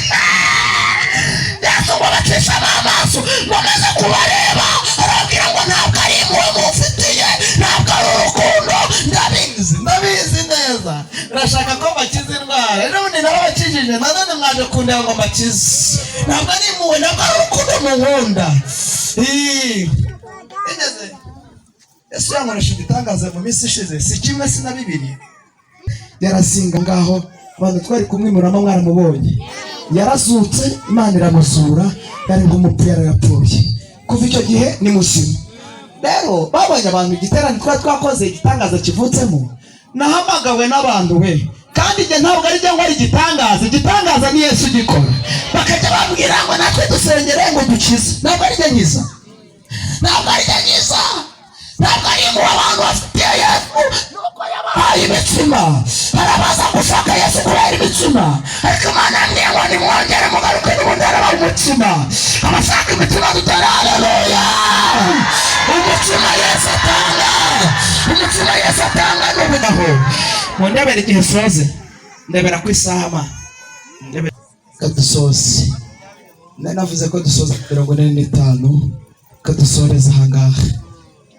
Yesu ngo bacishamo amaso, ngo amaze kubareba arababwira ngo: "Ntabwo ari impuhwe mufitiye, ntabwo ari urukundo, ndabizi, ndabizi neza. Urashaka ko mbakiza indwara. Ejo bundi narabakijije, nanone mwaje kundeba ngo mbakize. Ntabwo ari impuhwe, ntabwo ari urukundo munkunda." Igeze Yesu yankoresha igitangaza mu minsi ishize, si kimwe, si na bibiri. Yarazinga ngaho, abantu twari kumwe murama mwaramubonye. Yarazutse, Imana iramuzura. Yari nk'umupfu, yarapfuye. Kuva icyo gihe ni muzima. Rero babonye abantu igiterane twari twakoze, igitangaza kivutsemo. Nahamagawe n'abantu we, kandi igihe ntabwo ari ngo ari igitangaza, igitangaza ni Yesu ugikora. Bakajya bambwira ngo natwe dusengere ngo dukize. Ntabwo ari njye nkiza, ntabwo ari njye nkiza, ntabwo ari ngo abantu bafitiye Yesu nuko yabahaye imitsima. Barabaza gushaka Yesu kubera imitsima, ariko Imana yambwiye ngo nimwongere mugaruke, n'ubundi harabaha umutsima. Abashaka imitsima dutera haleluya. Umutsima Yesu atanga, umutsima Yesu atanga ni ubudaho. Mundebere igihe soze, ndebera ku isaha ma ndebera kadusoze. Nari navuze ko dusoza 45, kadusoreza ahangaha.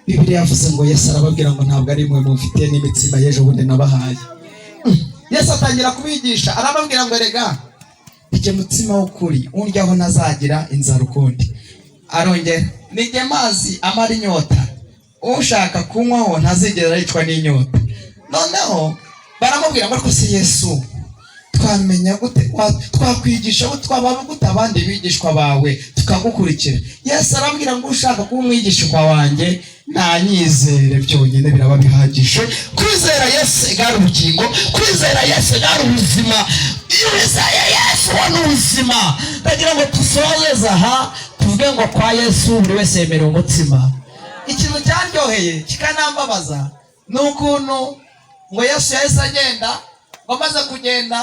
Bibiliya yavuze ngo Yesu arababwira ngo: "Ntabwo ari mwe mufitiye n'imitsima y'ejo bundi nabahaye." Yesu atangira kubigisha, arababwira ngo: "Erega ijye mutsima w'ukuri, undyaho ntazagira inzara ukundi." Arongera: "Nijye mazi amara inyota, ushaka kunywaho ntazigera yicwa n'inyota." Noneho baramubwira ngo: "Ariko se Yesu, twamenya gute, twakwigisha gute, twaba gute abandi bigishwa bawe tukagukurikira?" Yesu arabwira ngo: "Ushaka kuba umwigishwa wanjye nanyizere byonyine, biraba bihagije." Kwizera Yesu igara ubugingo, kwizera Yesu igara ubuzima. Iyo wizeye Yesu ubona ubuzima. Ndagira ngo dusoreze aha, tuvuge ngo kwa Yesu buri wese yemerewe umutsima. Ikintu cyaryoheye kikanambabaza ni ukuntu ngo Yesu yahise agenda, ngo amaze kugenda,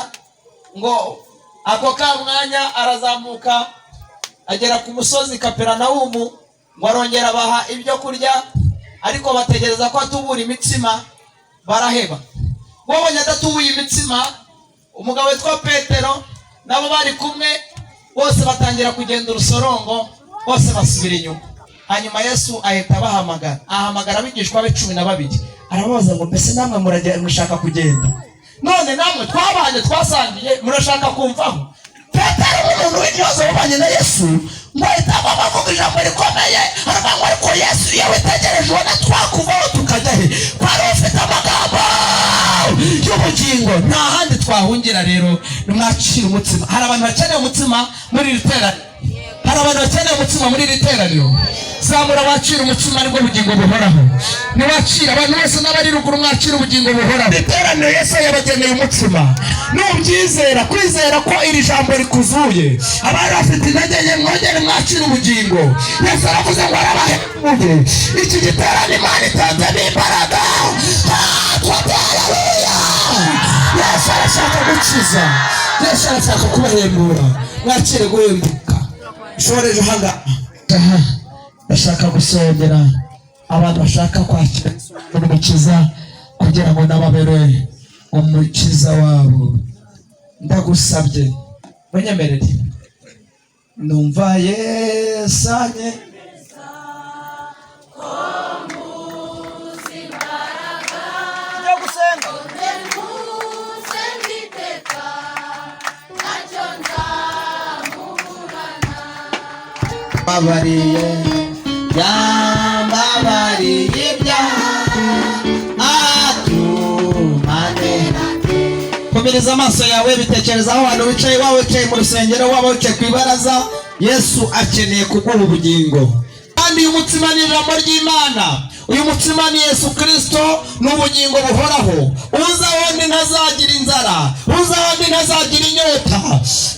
ngo ako ka mwanya arazamuka agera ku musozi Kaperinawumu, ngo arongera abaha ibyo kurya, ariko bategereza ko atubura imitsima baraheba. Babonye adatubuye imitsima, umugabo witwa Petero nabo bari kumwe bose batangira kugenda urusorongo, bose basubira inyuma. Hanyuma Yesu ahita abahamagara, ahamagara abigishwa be 12, arababaza ngo: "Mbese namwe murashaka kugenda? None namwe twabanye, twasangiye, murashaka kumvaho?" Petero, nk'umuntu w'intyoza wabanye na Yesu, ngo ahita avuga ijambo rikomeye, aravuga ngo: "Ariko Yesu, iyo witegereje ubona twakuvaho tukajya he, ko ari ufite amagambo y'ubugingo? Nta handi twahungira." Rero nimwakira umutsima. Hari abantu bakeneye umutsima muri iri teraniro, hari abantu bakeneye umutsima muri iri teraniro. Zamura wakira umutsima, nibwo bugingo buhoraho. Niwakira, abantu bose n'abari ruguru, mwakira ubugingo buhoraho. Iteraniro Yesu yabageneye umutsima, nubyizera, kwizera ko iri jambo rikuzuye. Abari bafite intege nke, mwongere mwakire ubugingo. Yesu aravuze ngo arabahemuye. Iki giterane Imana itanzemo imbaraga. Haleluya! Yesu arashaka gukiza, Yesu arashaka kubahembura. Mwakire guhembuka. Shoreje ahangaha, ndashaka gusongera abantu bashaka kwakira umukiza kugira ngo nababere. Umukiza wabo. Ndagusabye munyemerere, numva yesanye. Tujya gusenga. Babariye, yambabariye ibyaha, atumanera. Komereza amaso yawe, bitekerezaho ahantu wicaye, waba wicaye mu rusengero, waba wicaye ku ibaraza. Yesu akeneye kuguha ubugingo. Kandi uyu mutsima ni ijambo ry'Imana, uyu mutsima ni Yesu Kirisito, ni ubugingo buhoraho. Uza wundi ntazagira inzara, uza wundi ntazagira inyota.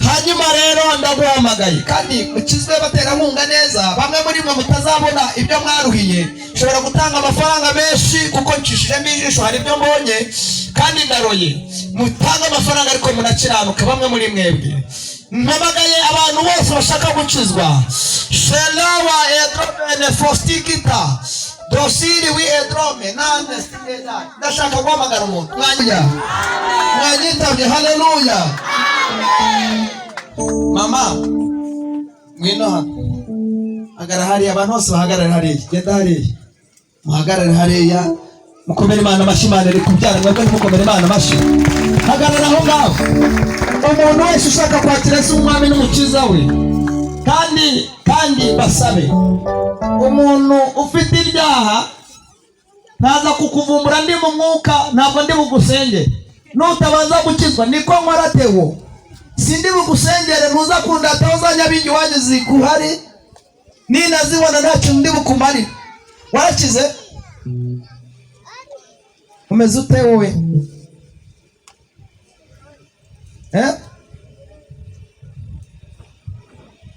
Hanyuma rero ndaguhamagaye, kandi mukizwe baterankunga neza. Bamwe muri mwe mutazabona ibyo mwaruhiye. Nshobora gutanga amafaranga menshi kuko ncishijemo ijisho, hari ibyo mbonye kandi ndaroye. Mutange amafaranga ariko munakiranuka. Bamwe muri mwebwe, mpamagaye abantu bose bashaka gukizwa. Shelawa edromene fostigita dosiri wi edrome nane. Ndashaka guhamagara umuntu. Mwanya mwanyitabye. Haleluya! Mama, ngwino hano, hagarara hariya. Abantu bose bahagarare hariya. Genda hariya, muhagarare hariya, mukomere Imana amashyi. Imana iri kubyara, mwebwe ntimukomere Imana amashyi. Hagarara aho ngaho. Umuntu wese ushaka kwakira Yesu umwami n'umukiza we. Kandi basabe, umuntu ufite ibyaha ntaza kukuvumbura. Ndi mu mwuka, ntabwo ndi bugusengere nutabanza gukizwa. Niko nkora tewo, sindi bugusengere. Ntuza kundataho za nyabingi iwanyu zikuhari, ninazibona nta kintu ndi bukumarire. Warakize? Umeze ute wowe, eh?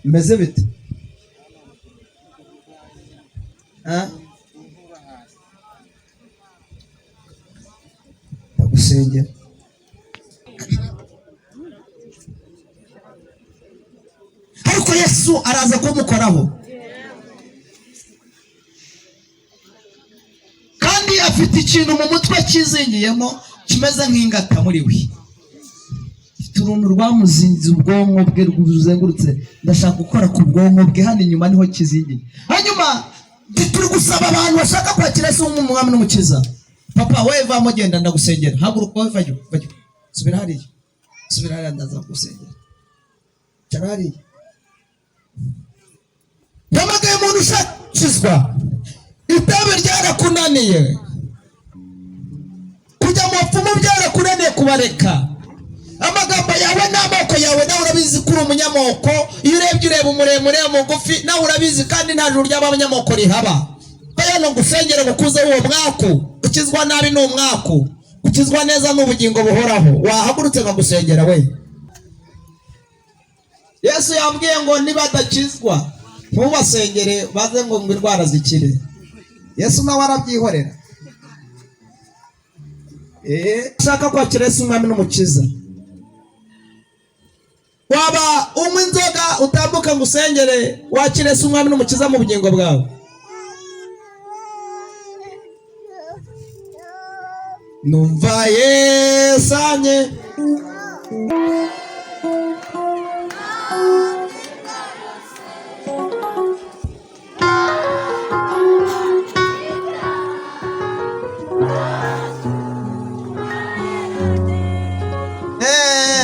Umeze bite, eh? Ndagusengera. Ariko Yesu araza kumukoraho, kandi afite ikintu mu mutwe kizingiyemo kimeze nk'ingata muri we. Afite uruntu rwamuzinze ubwonko bwe ruzengurutse. Ndashaka gukora ku bwonko bwe, hano inyuma niho kizingiye. Hanyuma turi gusaba abantu bashaka kwakira Yesu nk'umwami n'umukiza. Papa, we vamo, genda, ndagusengera. Haguruka wowe, vayo, vayo, subira hariya, subira hariya, ndaza kugusengera. Cara hariya. Mpamagaye umuntu ushaka gukizwa. Itabi ryarakunaniye, kujya mu bapfumu byarakunaniye kubareka, amagambo yawe n'amoko yawe, nawe urabizi ko uri umunyamoko. Iyo urebye ureba umuremure, umugufi, nawe urabizi, kandi nta juru ry'abanyamoko rihaba. Hano ngusengere ngukuze uwo mwaku. Ukizwa nabi ni umwaku, ukizwa neza ni ubugingo buhoraho. Wahagurutse nkagusengera we. Yesu yambwiye ngo nibadakizwa ntubasengere, baze ngo indwara zikire. Yesu nawe arabyihorera. Ushaka kwakira Yesu umwami n'umukiza, waba unywa inzoga, utambuka ngo usengere wakire Yesu umwami n'umukiza mu bugingo bwawe. Numva yesanye.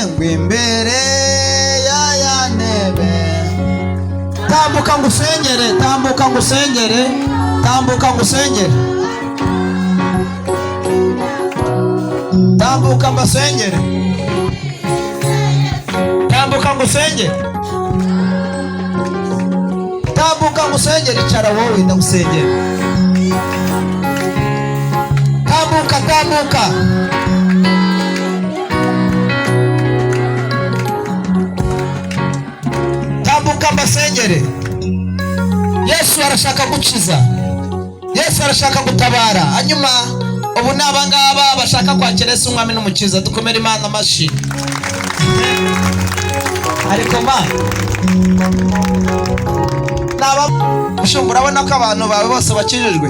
Ngo imbere ya ya ntebe. Tambuka ngo usengere, tambuka ngo usengere, tambuka ngo usengere, tambuka mbasengere, tambuka ngo usengere, tambuka ngo usengere. Icara wowe, ndagusengera. Tambuka, tambuka. Tambuka mbasengere. Yesu arashaka gukiza, Yesu arashaka gutabara. Hanyuma ubu ni abangaba bashaka kwakira Yesu umwami n'umukiza. Dukomere Imana amashyi. Ariko ma naba mushumba, urabona ko abantu bawe bose bakijijwe,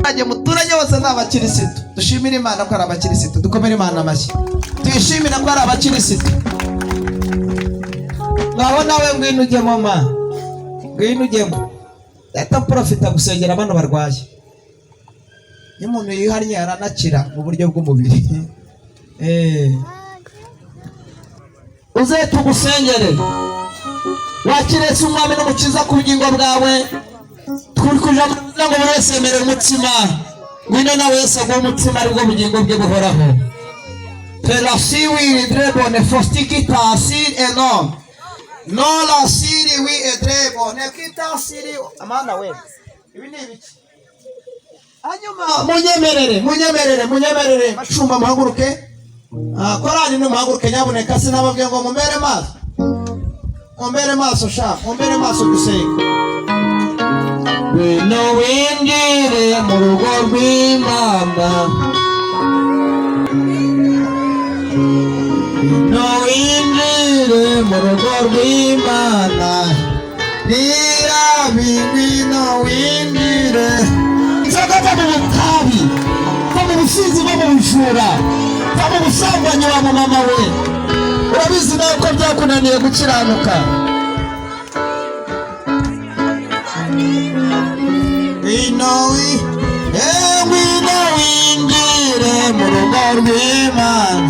nanjye muturanye bose ni abakirisitu. Dushimire Imana ko ari abakirisitu. Dukomere Imana amashyi, tuyishimire ko ari abakirisitu. Ngaho nawe ngwino ujyemo ma, ngwino ujyemo. Leta profita gusengera bano barwaye. Iyo umuntu yihannye aranakira mu buryo bw'umubiri. Uze tugusengere, wakire Umwami n'Umukiza ku bugingo bwawe. Turi kuja mu kugira ngo buri wese yemerere umutsima. Ngwino nawe wese aguhe umutsima, aribwo bugingo bwe buhoraho. Pelasiwi drebone fostikita sir enom no la siri wi edrebo nekita siri. Amana we, ibi ni ibiki? Hanyuma munyemerere, munyemerere, munyemerere. Bashumba, muhaguruke. Korali nimuhaguruke nyabuneka. Sinababwiye ngo mumbere maso? Mumbere maso sha, mumbere maso gusenga. Ngwino winjire mu rugo rw'Imana, ngwino winjire mu rugo rw'Imana, rirabi, ngwino winjire. Inzoga, va mu butabi, va mu businzi, va mu bujura, va mu busambanyi. Wa mama we, urabizi nawe ko byakunaniye gukiranuka. Ngwino ngwino winjire mu rugo rw'Imana.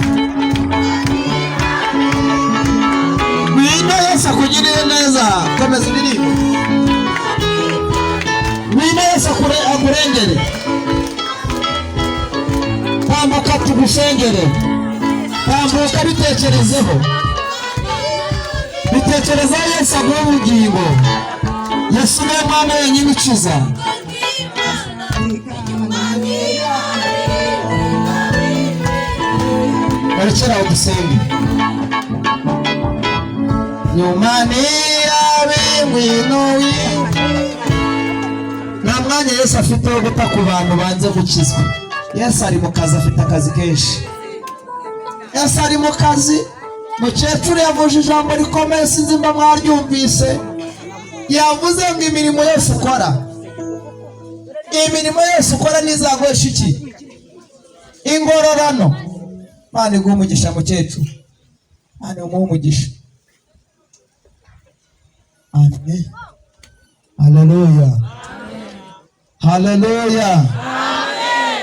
Ngwino Yesu akugirire neza. Komeza uririmbe. Ngwino Yesu akurengere. Tambuka tugusengere, tambuka. Bitekerezeho, bitekerezeho. Yesu aguhe ubugingo. Yesu niwe Mwami wenyine ukiza. Barekera aho dusenge. Nyuma niyabe ngwino nta mwanya Yesu afite wo guta ku bantu banze gukizwa. Yesu ari mu kazi, afite akazi kenshi. Yesu ari mu kazi. Mukecuru yavuje ijambo rikomeye, sinzi mba mwaryumvise. Yavuze ngo imirimo yose ukora, imirimo yose ukora ntizaguhesha iki? Ingororano. Imana iguhe umugisha mukecuru, Imana imuhe umugisha. Amen. Haleluya, haleluya,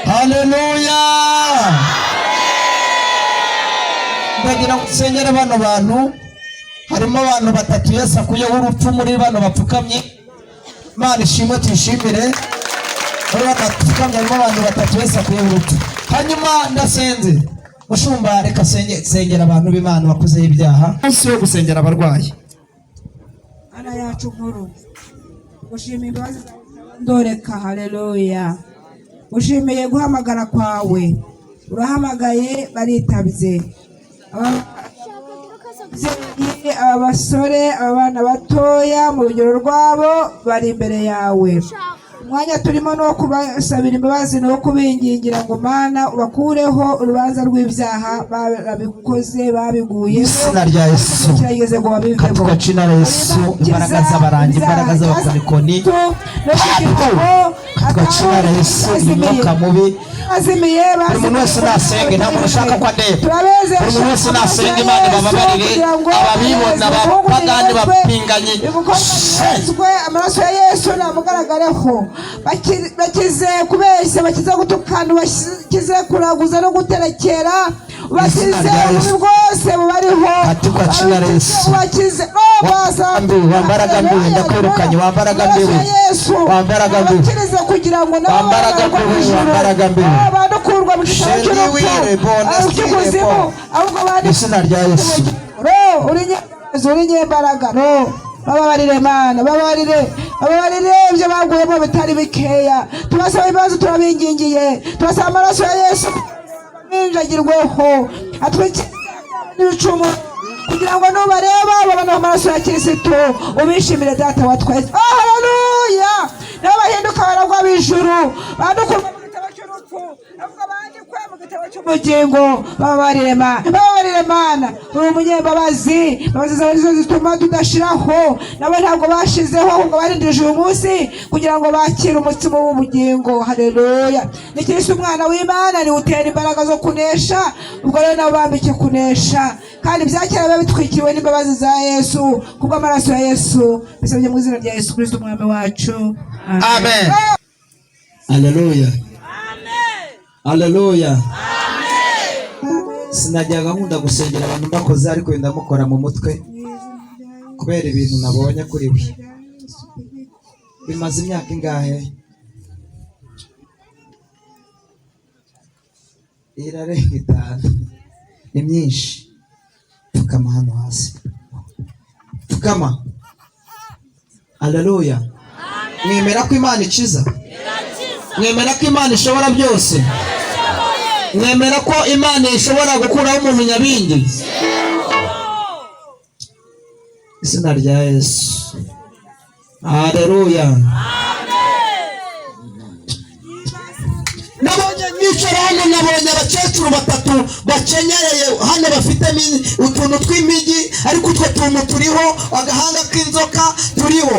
haleluya. Ndagira ngo usengere bano bantu. Harimo abantu batatu Yesu akuyeho urupfu muri bano bapfukamye. Imana ishimwe, tuyishimire. Muri bano bapfukamye harimo abantu batatu Yesu akuyeho urupfu. Hanyuma ndasenze. Mushumba, reka sengera abantu b'Imana bakozeho ibyaha. Umunsi wo gusengera abarwayi.
Mana yacu nkuru, gushima imbabazi zawe ndoreka. Haleluya. Ushimiye guhamagara kwawe, urahamagaye baritabye. Ababyeyi, aba basore, aba bana batoya mu rugero rwabo bari imbere yawe. Umwanya turimo ni uwo kubasabira imbabazi, ni uwo kubingingira ngo Mana ubakureho urubanza rw'ibyaha barabikoze, babiguye.
Izina rya Yesu.
Kirageze ngo babivemo.
Katika jina la Yesu, imbaraga z'abarangi, imbaraga z'abakonikoni, katika jina la Yesu, umwuka mubi.
Azimiye.
Buri muntu wese nasenge, nta muntu ushaka ko andeba. Buri muntu wese nasenge, Imana ibababarire. Ababibona, abapagani bapinganye.
Amaraso ya Yesu namugaragareho. Bakize kubeshya, bakize gutukana, bakize kuraguza no guterekera, bakize
Izina rya
ububi
Yesu.
bwose bubariho.
Katika jina la Yesu.
Bakize.
Mbi, wa mbaraga mbi, ndakwirukanye, wa mbaraga mbi, wa mbaraga mbi.
Bakirize kugira ngo nabo
Wa mbaraga
babarwe
mbi,
mu
wa
ijuru.
mbaraga mbi.
Bandukurwa mu gitabo
Sheri
cy'urupfu,
wire, bona
cy'ikuzimu,
stile, bo.
ahubwo bandi
Izina rya Yesu.
Ro uri nyemezo, uri nyembaraga. Ro bababarire Mana, bababarire, bababarire ibyo baguyemo bitari bikeya. Tubasaba imbabazi, turabingingiye, tubasaba amaraso ya Yesu minjagirweho, atwikire n'ibicumuro kugira ngo nubareba babone amaraso ya Kirisitu, ubishimire Data wa twese. Oh, haleluya! Nabo bahinduka baragwa b'ijuru, bandukurwa mu gitabo cy'urupfu. urupfu, ahubwo bandikwe mu gitabo cy'ubugingo. Bababarire Mana, bababarire Mana, uri umunyembabazi. Imbabazi zawe nizo zituma tudashiraho. Nabo ntabwo bashizeho, ahubwo barindirije uyu munsi kugira ngo bakire umutsima w'ubugingo. Haleluya! Ni Kristo umwana w'Imana, niwe utera imbaraga zo kunesha. Ubwo rero nabo bambike kunesha, kandi ibyakera biba bitwikiriwe n'imbabazi za Yesu, kubw'amaraso ya Yesu. Bisabye mu izina rya Yesu Kristo umwami wacu.
Amen.
Haleluya, haleluya! Sinajyaga nkunda gusengera abantu mbakoze, ariko wenda mukora mu mutwe kubera ibintu nabonye kuri we. Bimaze imyaka ingahe? Irarenga 5, ni myinshi. Pfukama hano hasi, pfukama. Haleluya! Mwemera ko Imana ikiza? Mwemera ko Imana ishobora byose? Mwemera ko Imana ishobora gukuraho umuntu nyabingi? Izina rya Yesu, haleluya! Nabonye nicara hano, nabonye abakecuru batatu bakenyereye hano, bafite utuntu tw'imigi, ariko utwo tuntu turiho agahanga k'inzoka, turiho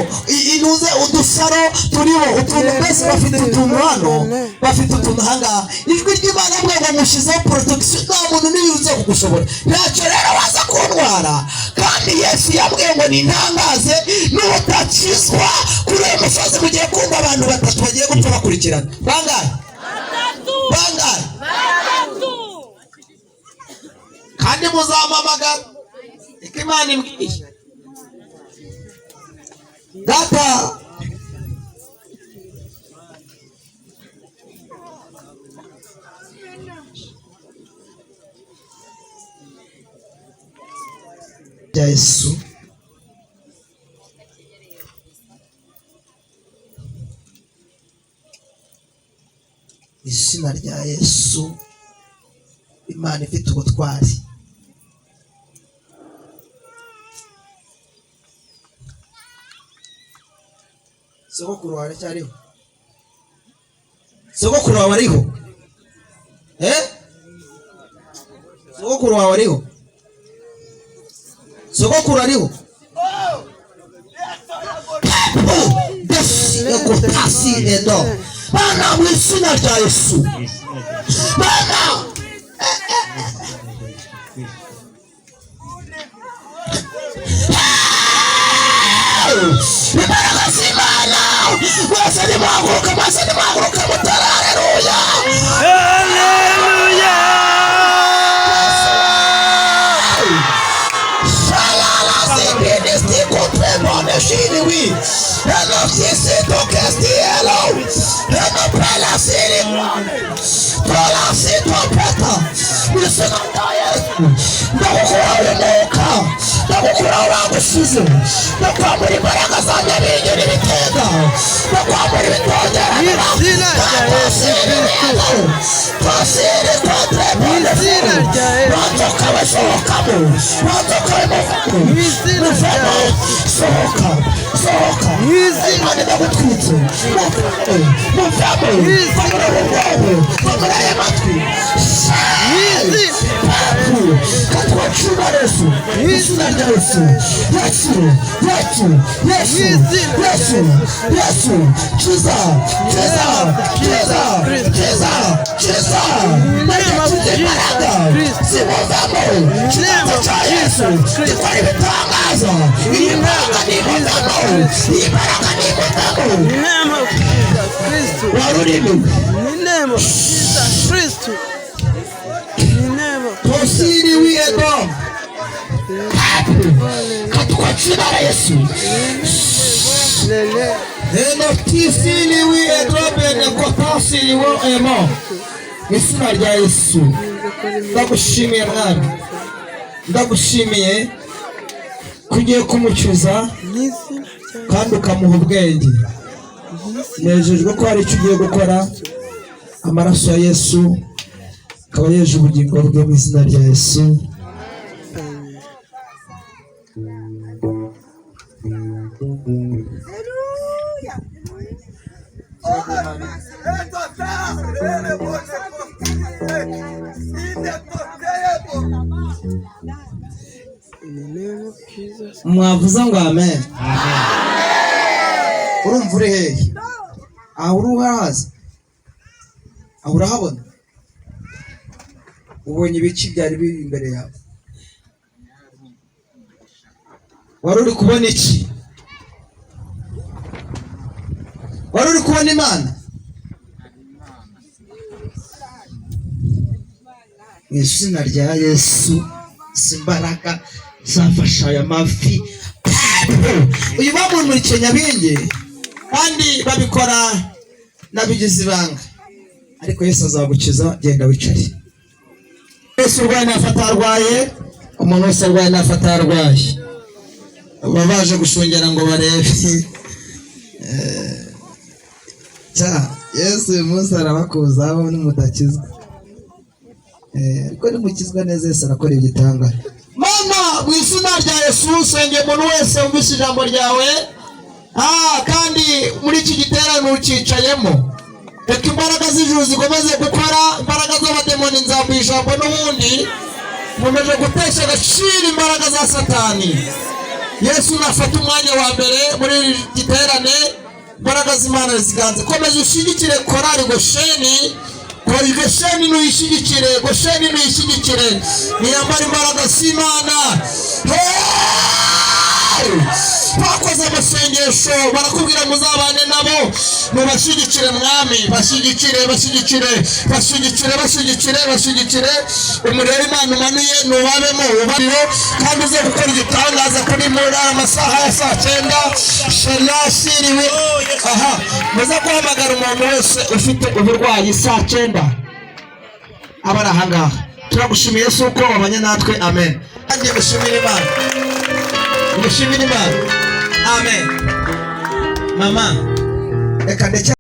intuze, udusaro turiho utuntu, mbese bafite utuntu hano, bafite utuntu ahangaha. Ijwi ry'Imana avuga ngo mushyizeho protection, nta muntu niba uza kugushobora. Ntacyo rero waza kuntwara. Kandi Yesu yambwiye ngo nintangaze n'utakizwa kuri uyu musozi, mugiye kumva abantu batatu bagiye gupfa bakurikirana. Bangahe? Bangahe? Kandi muzampamagara, niko Imana imbwiye. Data, rya Yesu, izina rya Yesu, Imana ifite ubutwari. Sogokuru wawe aracyariho? Sogokuru wawe ariho? Eh, sogokuru wawe ariho? Sogokuru ariho? Ekotasi edo. Bana, mu izina rya Yesu, bana. Imbaraga z'Imana! Mwese nimuhaguruka, mwese nimuhaguruka mutara! Haleluya!
Haleluya!
Shalala zibinisti kutremone shiriwi eno sisito kestielo eno pela siri tola sito peta. Izina rya Yesu, ndagukuraho umwuka, ndagukuraho bagusize, ndakwambura imbaraga za nyabingi n'ibitega, ndakwambura ibitongera.
Izina rya Yesu Kristo.
Tosiri kotremone.
Izina rya Yesu.
Banzoka basohokamo, banzoka bimuvamo.
Izina rya
Muvamo, sohoka, sohoka.
Izina.
Imana ndagutwitse. Muvamo, muvamo.
Izina.
Va muri ubu bwobo, va muri aya matwi.
Izina.
Papu katika jina la Yesu, izina rya Yesu, Yesu, Yesu, Yesu,
Izina rya
Yesu, Yesu, kiza, kiza, kiza, kiza, kiza. Ndagikiza imbaraga zimuvamo. Ikiganza cya Yesu gikora ibitangaza. Iyi mbaraga nimuvamo, iyi mbaraga nimuvamo.
In the name of Jesus Christ.
Wa rurimi.
In the name of Jesus Christ. In the name of
Tosiri wiedo katika jina la Yesu.
Lele.
Enotisili wiedo benekotosili wo emo. Izina rya Yesu, ndagushimiye Mwami, ndagushimiye ko ugiye kumukiza
Izina rya
kandi ukamuha ubwenge. Nejejwe ko hari icyo ugiye gukora. Amaraso ya Yesu akaba yeje ubugingo bwe mu izina rya Yesu.
Amen.
Haleluya!
Jesus.
Mwavuze ngo amen. Urumva uri hehe? Aho uri urahazi? Aho urahabona? Ubonye ibiki byari biri imbere yawe? Wari uri kubona iki? Wari uri kubona Imana? Mu izina rya Yesu, izi mbaraga zafashe aya mavi. Uyu bamumurikiye Nyabingi, kandi babikora n'abigize ibanga, ariko Yesu azagukiza. Genda wicare. Yesu urwaye nafata arwaye, umuntu wese arwaye nafata arwaye, baba baje gushungera ngo barebe. Cya Yesu uyu munsi arabakuzaho nimudakizwa. Ariko nimukizwa neza, Yesu arakora igitangaza. Mama, mu izina rya Yesu, usenge umuntu wese wumvise ijambo ryawe. Kandi muri iki giterane ucyicayemo, reka imbaraga z'ijuru zikomeze gukora. Imbaraga z'abademoni nzamuye ijambo n'ubundi nkomeje gutesha agaciro imbaraga za Satani. Yesu nafata umwanya wa mbere muri iri giterane, imbaraga z'Imana ziganze. Komeza ushyigikire korari Gosheni. Kora Gosheni, nuyishyigikire. Gosheni nuyishyigikire, niyambare imbaraga z'Imana. Hey! Bakoze amasengesho, barakubwira muzabane nabo, mubashyigikire. Mwami, bashyigikire, bashyigikire, bashyigikire, bashyigikire, bashyigikire. Umuriro Imana umanuye nubabemo, ubariro, kandi uze gukora igitangaza kuri muri aya masaha ya saa 9 shanashiriwe. Aha muze guhamagara umuntu wese ufite uburwayi saa 9 aba ari ahangaha. Turagushimiye Yesu uko wabanye natwe, amen. Nanjye mushimire Imana, mushimire Imana, amen. Mama, reka ndeke.